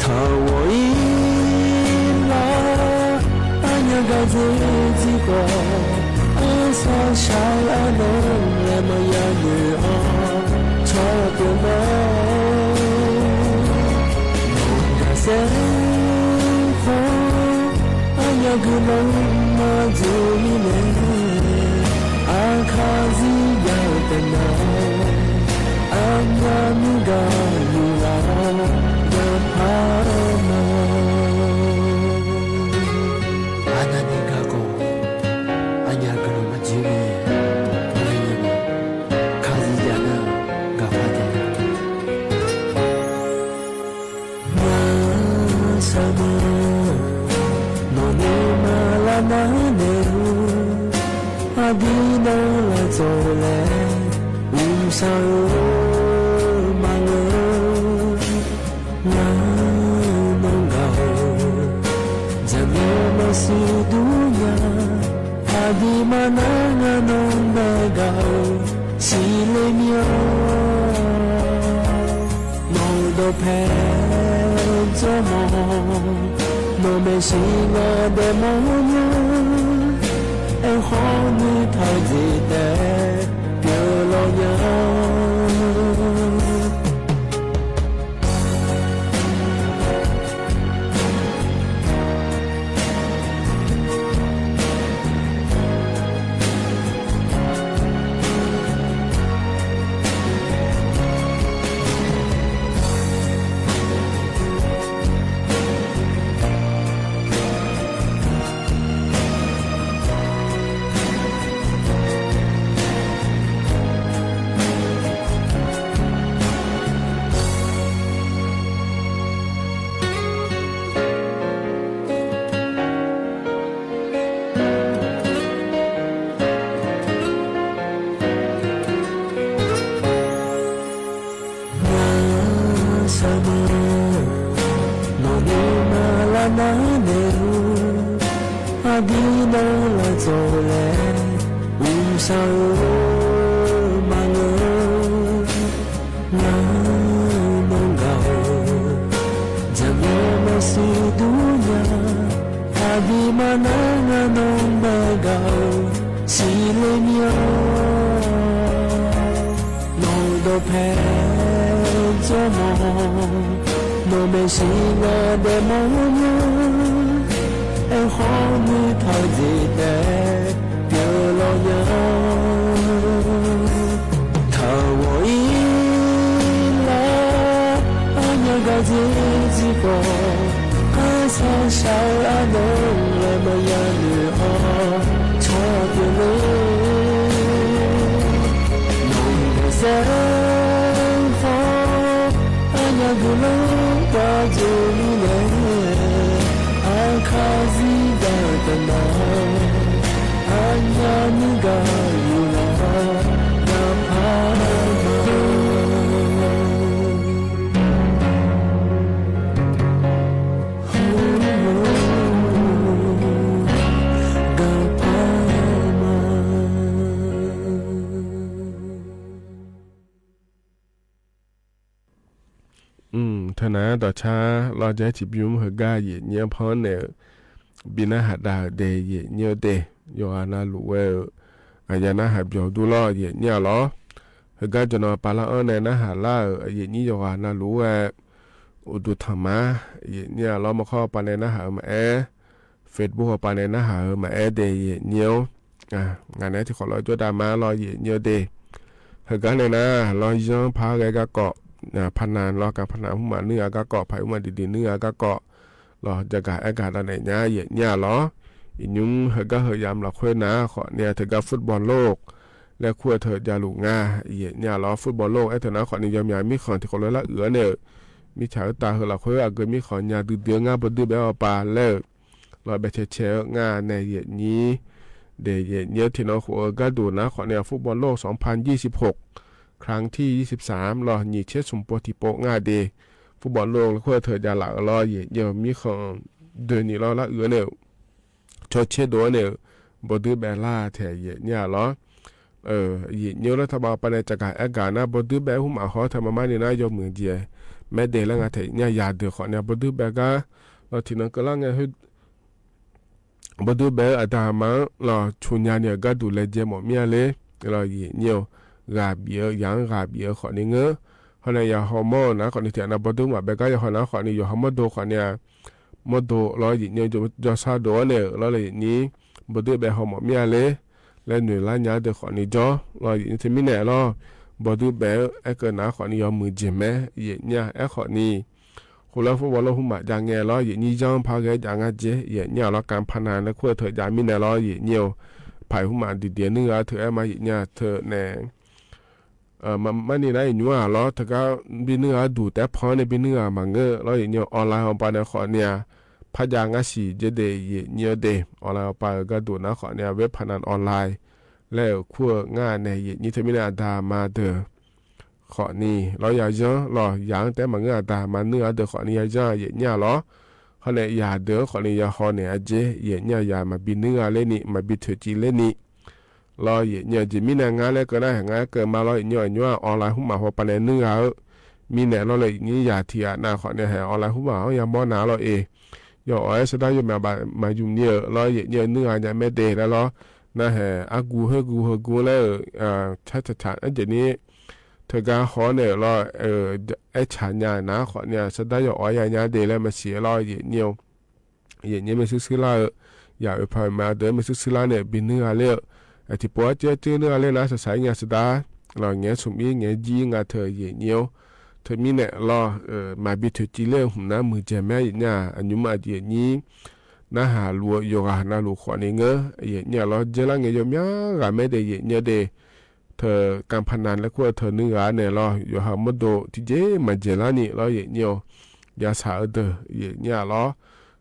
Htaꞈ g'awˬ iˉ laˇ, aˉ nyi gaˬ dzeˇ tcuh k'awꞈ, aˉ shaˉ shaˉ aˉ naw leh maˇ yaˇ nuˬ-aˬ, chaw peuˬ maˇ. Nawˬ gaˬ shehˍ hk'aw, aˉ nyi g'uiˬ nawˬ maˇ dzuhꞈ miˇ leh, aˉ hk'aˇ zuhꞈ yaˇ teˇ naˬ, aˉ nyi miˇ gaˬ yuˬ laˇ, gaˬ hpaˇ maˇ. Aˉ naˆ nyi gaˬ k'o, aˉ nyi g'uiˬ nawˬ maˇ dzuhꞈ miˇ, aˉ nyi hk'aˇ zuhꞈ yaˇ naˬ, gaˬ hpaˇ te. Ngaˬ sha ma, nawˬ nehˬ maˇ laˇ naˉ nehˬ-oˬ, a diˉ naˉ la cawˬ leh, uˉ shaˉ-oˬ maˇ ngeuˬ. Ngaˬ nawˬ gaˬ-oˬ, jaˇ nawˬ maˇ shiˍ duˇ yaˇ, a diˉ maˇ naˉ ngaˬ nawˬ meh gaˬ-oˬ, shiˍ le miˇ-oˬ. Nawˬ dawˇ hpehꞈ jawˇ mawˬ, nawˬ mehˍ shiˍ ngaˬ dehꞈ mawˬ nyaˇ, ehˉ hawˉ nuˇ htaˇ jeˬ tehꞈ pyeˬ lawˬ nyaˇ. Ngaˬ sha ma, nawˬ nyi ma laˇ naˉ nehˬ-oˬ, a diˉ nawˉ la cawˬ leh, G'uiˬ sha-oˬ, maˇ ngeuˍ. Ngaˬ nawˬ gaˬ-oˬ, jaˇ mawˬ mehˍ shiˍ duˇ nyaˇ, a diˉ maˇ naˉ ngaˬ nawˬ mehˍ gaˬ-oˬ, shiˍ le miˇ-oˬ. Nawˬ dawˇ hpehꞈ jawˇ mawˬ, nawˬ mehˍ shiˍ ngaˬ dehꞈ mawˬ nyaˇ, ehˉ hawˉ nuˇ htaˇ jeˬ tehꞈ pyeˬ lawˬ nyaˇ. Htaꞈ g'awˬ iˉ laˇ, a nyaˇ gaˬ jeˇ jiˇ k'awꞈ, a shaˉ shaˉ a dawˇ leh maˇ yaˇ nuˬ a chaw peuˬ le. Nawˬ g'uiˬ sha hk'aw, a nyaˇ g'uiˬ lonˉ pa juˬ miˇ leh, a hk'aˇ ziˇ gaˬ taˍ naˍ, a nyaˇ nuˇ gaˬ yuˬ laˬ, gaˬ hpaˇ maˇ. Gaˬ hpaˇ maˇ. Hteˇ naˉ dawˬ chaˇ lawˇ jehˉ chi biˇ mvuhˇ hui gaˇ yeˬ nyi hpawˇ nehˬ, biˇ naˉ haꞈ daꞈ-euˬ de yeˬ nyi-oˬ de, yawˇ g'a na luˬ ve-euˬ, a yaˇ naˉ haꞈ byawˬ duˇ lawˇ yeˬ nyi-a lawˬ. Hui gaˇ jawˬ naw pa laˇ anˉ nehˬ naˉ haꞈ laˇ-euˬ yeˬ nyi yawˇ g'a na luˬ ve, uˍ duˬ htaꞈ maˍ yeˬ nyi-a lawˬ. Mvuhˇ hk'awˇ pa nehˬ naˉ haꞈ-euˬ maˍ ehˉ, Facebook awˬ pa nehˬ naˉ haꞈ-euˬ maˍ ehˉ de yeˬ nyi-oˬ. Ngaˬ nehˬ teˇ hk'awꞈ lawˬ jawˇ daꞈ maˍ lawˇ yeˬ nyi-oˬ de. Heuˬ gaˇ nehˬ naˉ lawˇ yanˇ hpaˇ g'a gaˇ k'awꞈ, hpaˇ naˍ lawˇ kaꞈ hpaˇ naˍ mvuhˇ maˬ nuˇ g'a gaˇ k'awꞈ, hpaˍ uˉ maˬ diˬ diˬ nuˇ g'a gaˇ k'awꞈ, lawˬ jaˇ gaˬ ehˉ gaˬ daꞈ nehˬ nyaˇ yeˬ nyi-a lawˬ. Iˉ nyi heuˬ gaˇ heuˬ yaꞈ mvuhˇ lawˬ hk'oˆ naˉ hk'awꞈ nehˬ hteꞈ gaˇ football loˇ leh hk'oˆ hteꞈ jaˇ luˬ ngaˇ yeˬ nyi-a lawˬ. Football loˇ ehˉ hteꞈ naˉ hk'awꞈ nehˬ yawˇ miˬ miˉ hk'aw teˇ hk'awꞈ lawˬ laˇ uiˍ-a nehˬ-euˬ, miˇ chaꞈ uˉ taˍ heuˬ lawˬ hk'oˆ a geu miˉ hk'aw nyi duˬ duˬ ngaˇ bawˇ duiˇ behꞈ awˬ pa lehˬ, lawˬ behꞈ chehˇ chehˇ-eu ngaˇ nehˬ yeˬ nyi de yeˬ nyi-oˬ. Hteꞈ naˉ k'o g'aˇ duˬ naˉ hk'awꞈ nehˬ football loˇ สองพันยี่สิบหก ครั้งที่ ยี่สิบสาม lawˬ nyiˬ chehˇ sum paw tiˍ paw ngaˇ de football loˇ hk'oˆ hteꞈ jaˇ laˬ-euˬ lawˬ yeˬ nyi-oˬ. Miˉ hk'aw dui nyi lawˬ laˇ uiˍ-a nehˬ-euˬ, chaw chehˇ doˬ-a nehˬ-euˬ, bawˇ duiˇ behꞈ laˇ hteꞈ yeˬ nyi-a lawˬ. Yeˬ nyi-oˬ lawˬ htaˇ ba pa nehˬ ca gaˬ ehˉ gaˬ naˉ bawˇ duiˇ behꞈ huˉ maˬ hawˉ hteꞈ maˇ maˇ nyi naˉ yawˇ muiˬ jeˬ mehˉ de leh ngaˬ hteꞈ nyi-a yaꞈ deuˬ hk'awꞈ nehˬ bawˇ duiˇ behꞈ gaˇ lawˬ hteꞈ naˉ keu laˇ ngeh hui bawˇ duiˇ behꞈ-euˬ a daꞈ ma lawˬ chu nyi nehˬ g'aˇ duˬ leh jehˇ mawꞈ miˇ-a le. Lawˬ yeˬ nyi-oˬ, g'a biˬ-eu yaꞈ g'a biˬ-eu hk'awꞈ nehˬ ngeuˉ. Hawˉ nehˬ yaꞈ haw mawˇ naˉ hk'awꞈ nehˬ hteꞈ naˉ bawˇ duiˇ maˬ behꞈ gaˇ yaꞈ haw naˉ hk'awꞈ nehˬ yawˬ haw mawˇ do hk'awꞈ nehˬ, mawˇ do lawˬ yeˬ nyi jawˇ sha do-a nehˬ-euˬ lawˬ leh yeˬ nyi bawˇ duiˇ behꞈ haw mawꞈ miˇ-a le. Leh nuˬ laˇ nyi-a deuˬ hk'awꞈ nehˬ jawˇ lawˬ yeˬ nyi hteˇ miˉ nehˬ lawˬ, bawˇ duiˇ behꞈ-euˬ ehˉ keu naˉ hk'awꞈ nehˬ yawˇ muiˬ jeˬ mehˉ yeˬ nyi-a ehˉ hk'awꞈ nehˬ. Hk'oˆ lawˬ football loˇ huˉ maˬ jaˇ ngeh lawˬ yeˬ nyi yanˇ hpaˇ geh jaˇ ngaˇ jeˬ yeˬ nyi-a lawˬ. Kanˇ hpaˇ naˍ leh hk'oˆ hteꞈ jaˇ miˇ nehˬ lawˬ yeˬ nyi-oˬ, hpaˍ huˉ maˬ diˬ diˬ nuˇ g'a hteꞈ ehˉ maˇ yeˬ nyi-a hteꞈ nehˬ maˇ nyi naˉ yeˬ nyi-a lawˬ. Hteꞈ kaꞈ biˇ nuˇ g'a duˬ tehꞈ hpawˇ nehˬ biˇ nuˇ g'a maˬ ngeuˆ lawˬ yeˬ nyi-oˬ. Online awˬ pa nehˬ hk'awꞈ nehˬ hpaˇ jaˇ ngaˇ shiˍ jeˇ de yeˬ nyi-a de. Online awˬ pa-euˬ g'aˇ duˬ naˉ hk'awꞈ nehˬ web pha naˍ online leh-euˬ hk'oˆ ngaˇ nehˬ yeˬ nyi hteˇ miˉ nehˬ a daꞈ ma deuˬ hk'awꞈ nehˬ lawˬ yaꞈ yanˇ lawˬ yaꞈ tehꞈ maˬ ngeuˆ a daꞈ ma nuˇ g'a deuˬ hk'awꞈ nehˬ yaꞈ yanˇ yeˬ nyi-a lawˬ. Hawˉ nehˬ yaꞈ deuˬ hk'awꞈ nehˬ yaꞈ haw nehˬ a jeˬ yeˬ nyi-a yaꞈ maˍ biˇ nuˇ g'a le nehˬ maˍ biˇ hteꞈ ci le nehˬ. Law yehˬ nyi-oˬ, jeˬ miˉ na ngaˇ leh keu naˆ heˬ ngaˇ keu ma law yehˬ nyi-oˬ, awˬ nyi-a online huˉ maˬ hpaw pa leh nuˇ g'a-o. Miˬ nehˬ law leh nyi yaꞈ htiꞈ aꞈ na hk'awꞈ nyi heˬ online huˉ maˬ-oˬ yaˇ mawˇ na law e. Yawˇ awˬ ehˉ shaˉ daˇ yawˇ maˍ yuˬ nyi-oˬ law yehˬ nyi-oˬ, nuˇ g'a nyi mehˆ te leh law, naˆ heˬ aˉ gu heuˆ gu heu gu leh, chaˇ caꞈ caꞈ aˉ jehˬ nyi, htaꞈ g'a hawˉ nehˬ law, ehˉ chaꞈ nyi naˉ hk'awꞈ nyi shaˉ daˇ yawˇ awˬ yaˇ nyi te leh maˇ shiˍ law yehˬ nyi-oˬ. Yehˬ nyi mehˆ suhˉ suhˉ laˇ-eu, yaꞈ ve hpaw ma deuˬ mehˆ suhˉ suhˉ laˇ nehˬ biˇ nuˇ g'a leh-o. Tiꞈ po aˉ ceˇ aˉ ceˇ nuˇ g'a leh naˉ shaˍ shaˍ iˉ nyi shaˉ daˇ, law ngehˬ sum iˉ ngehˬ jiˇ ngaˬ hteh yehˬ nyi-oˬ. Htaꞈ miˬ nehˬ law, maˍ biˇ htehꞈ ci leh heuˬ naˉ mui jehˬ mehˆ yehˬ nyi-a, a nyi ma yehˬ nyi naˆ haˍ loꞈ-o, yawˬ g'aˇ na loꞈ hk'awꞈ nyi ngeuˉ yehˬ nyi-a law, jehˇ laˇ ngehˬ yawˇ myaˇ g'a mehˆ te yehˬ nyi-a te. Htaꞈ kanˇ paˆ na leh k'oˆ-a htaꞈ nuˇ g'a nehˬ law, yawˬ haꞈ mvuhˇ doꞈ tiˉ jehˇ maˇ jehˬ laˇ nyi law yehˬ nyi-oˬ. Yaˇ shaꞈ deuˬ yehˬ nyi-a law,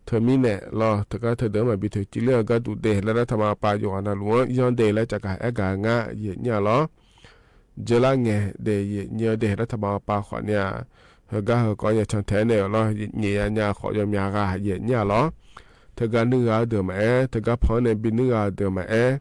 htaꞈ miˬ nehˬ law htaꞈ kaꞈ htaꞈ deuˬ maˍ biˇ htehꞈ ci leh g'aˇ tuˬ te leh laˇ htaꞈ ma pa yawˬ g'aˇ na loꞈ-o yanˇ te leh ca kaꞈ ehˉ gaˬ ngaˆ yehˬ nyi-a law. Jehˇ laˇ ngehˬ te yehˬ nyi-a te laˇ htaꞈ ma pa hk'awꞈ nyi-a, heuˬ gaˇ heuˬ k'awꞈ nyi chaw htehꞈ nehˬ law, nyi yaꞈ nyi hk'awꞈ yawˇ myaˇ g'a yehˬ nyi-a law. Htaꞈ g'a nuˇ g'a deuˬ maˇ ehˉ, htaꞈ g'a hpaw nehˬ biˇ nuˇ g'a deuˬ maˇ ehˉ.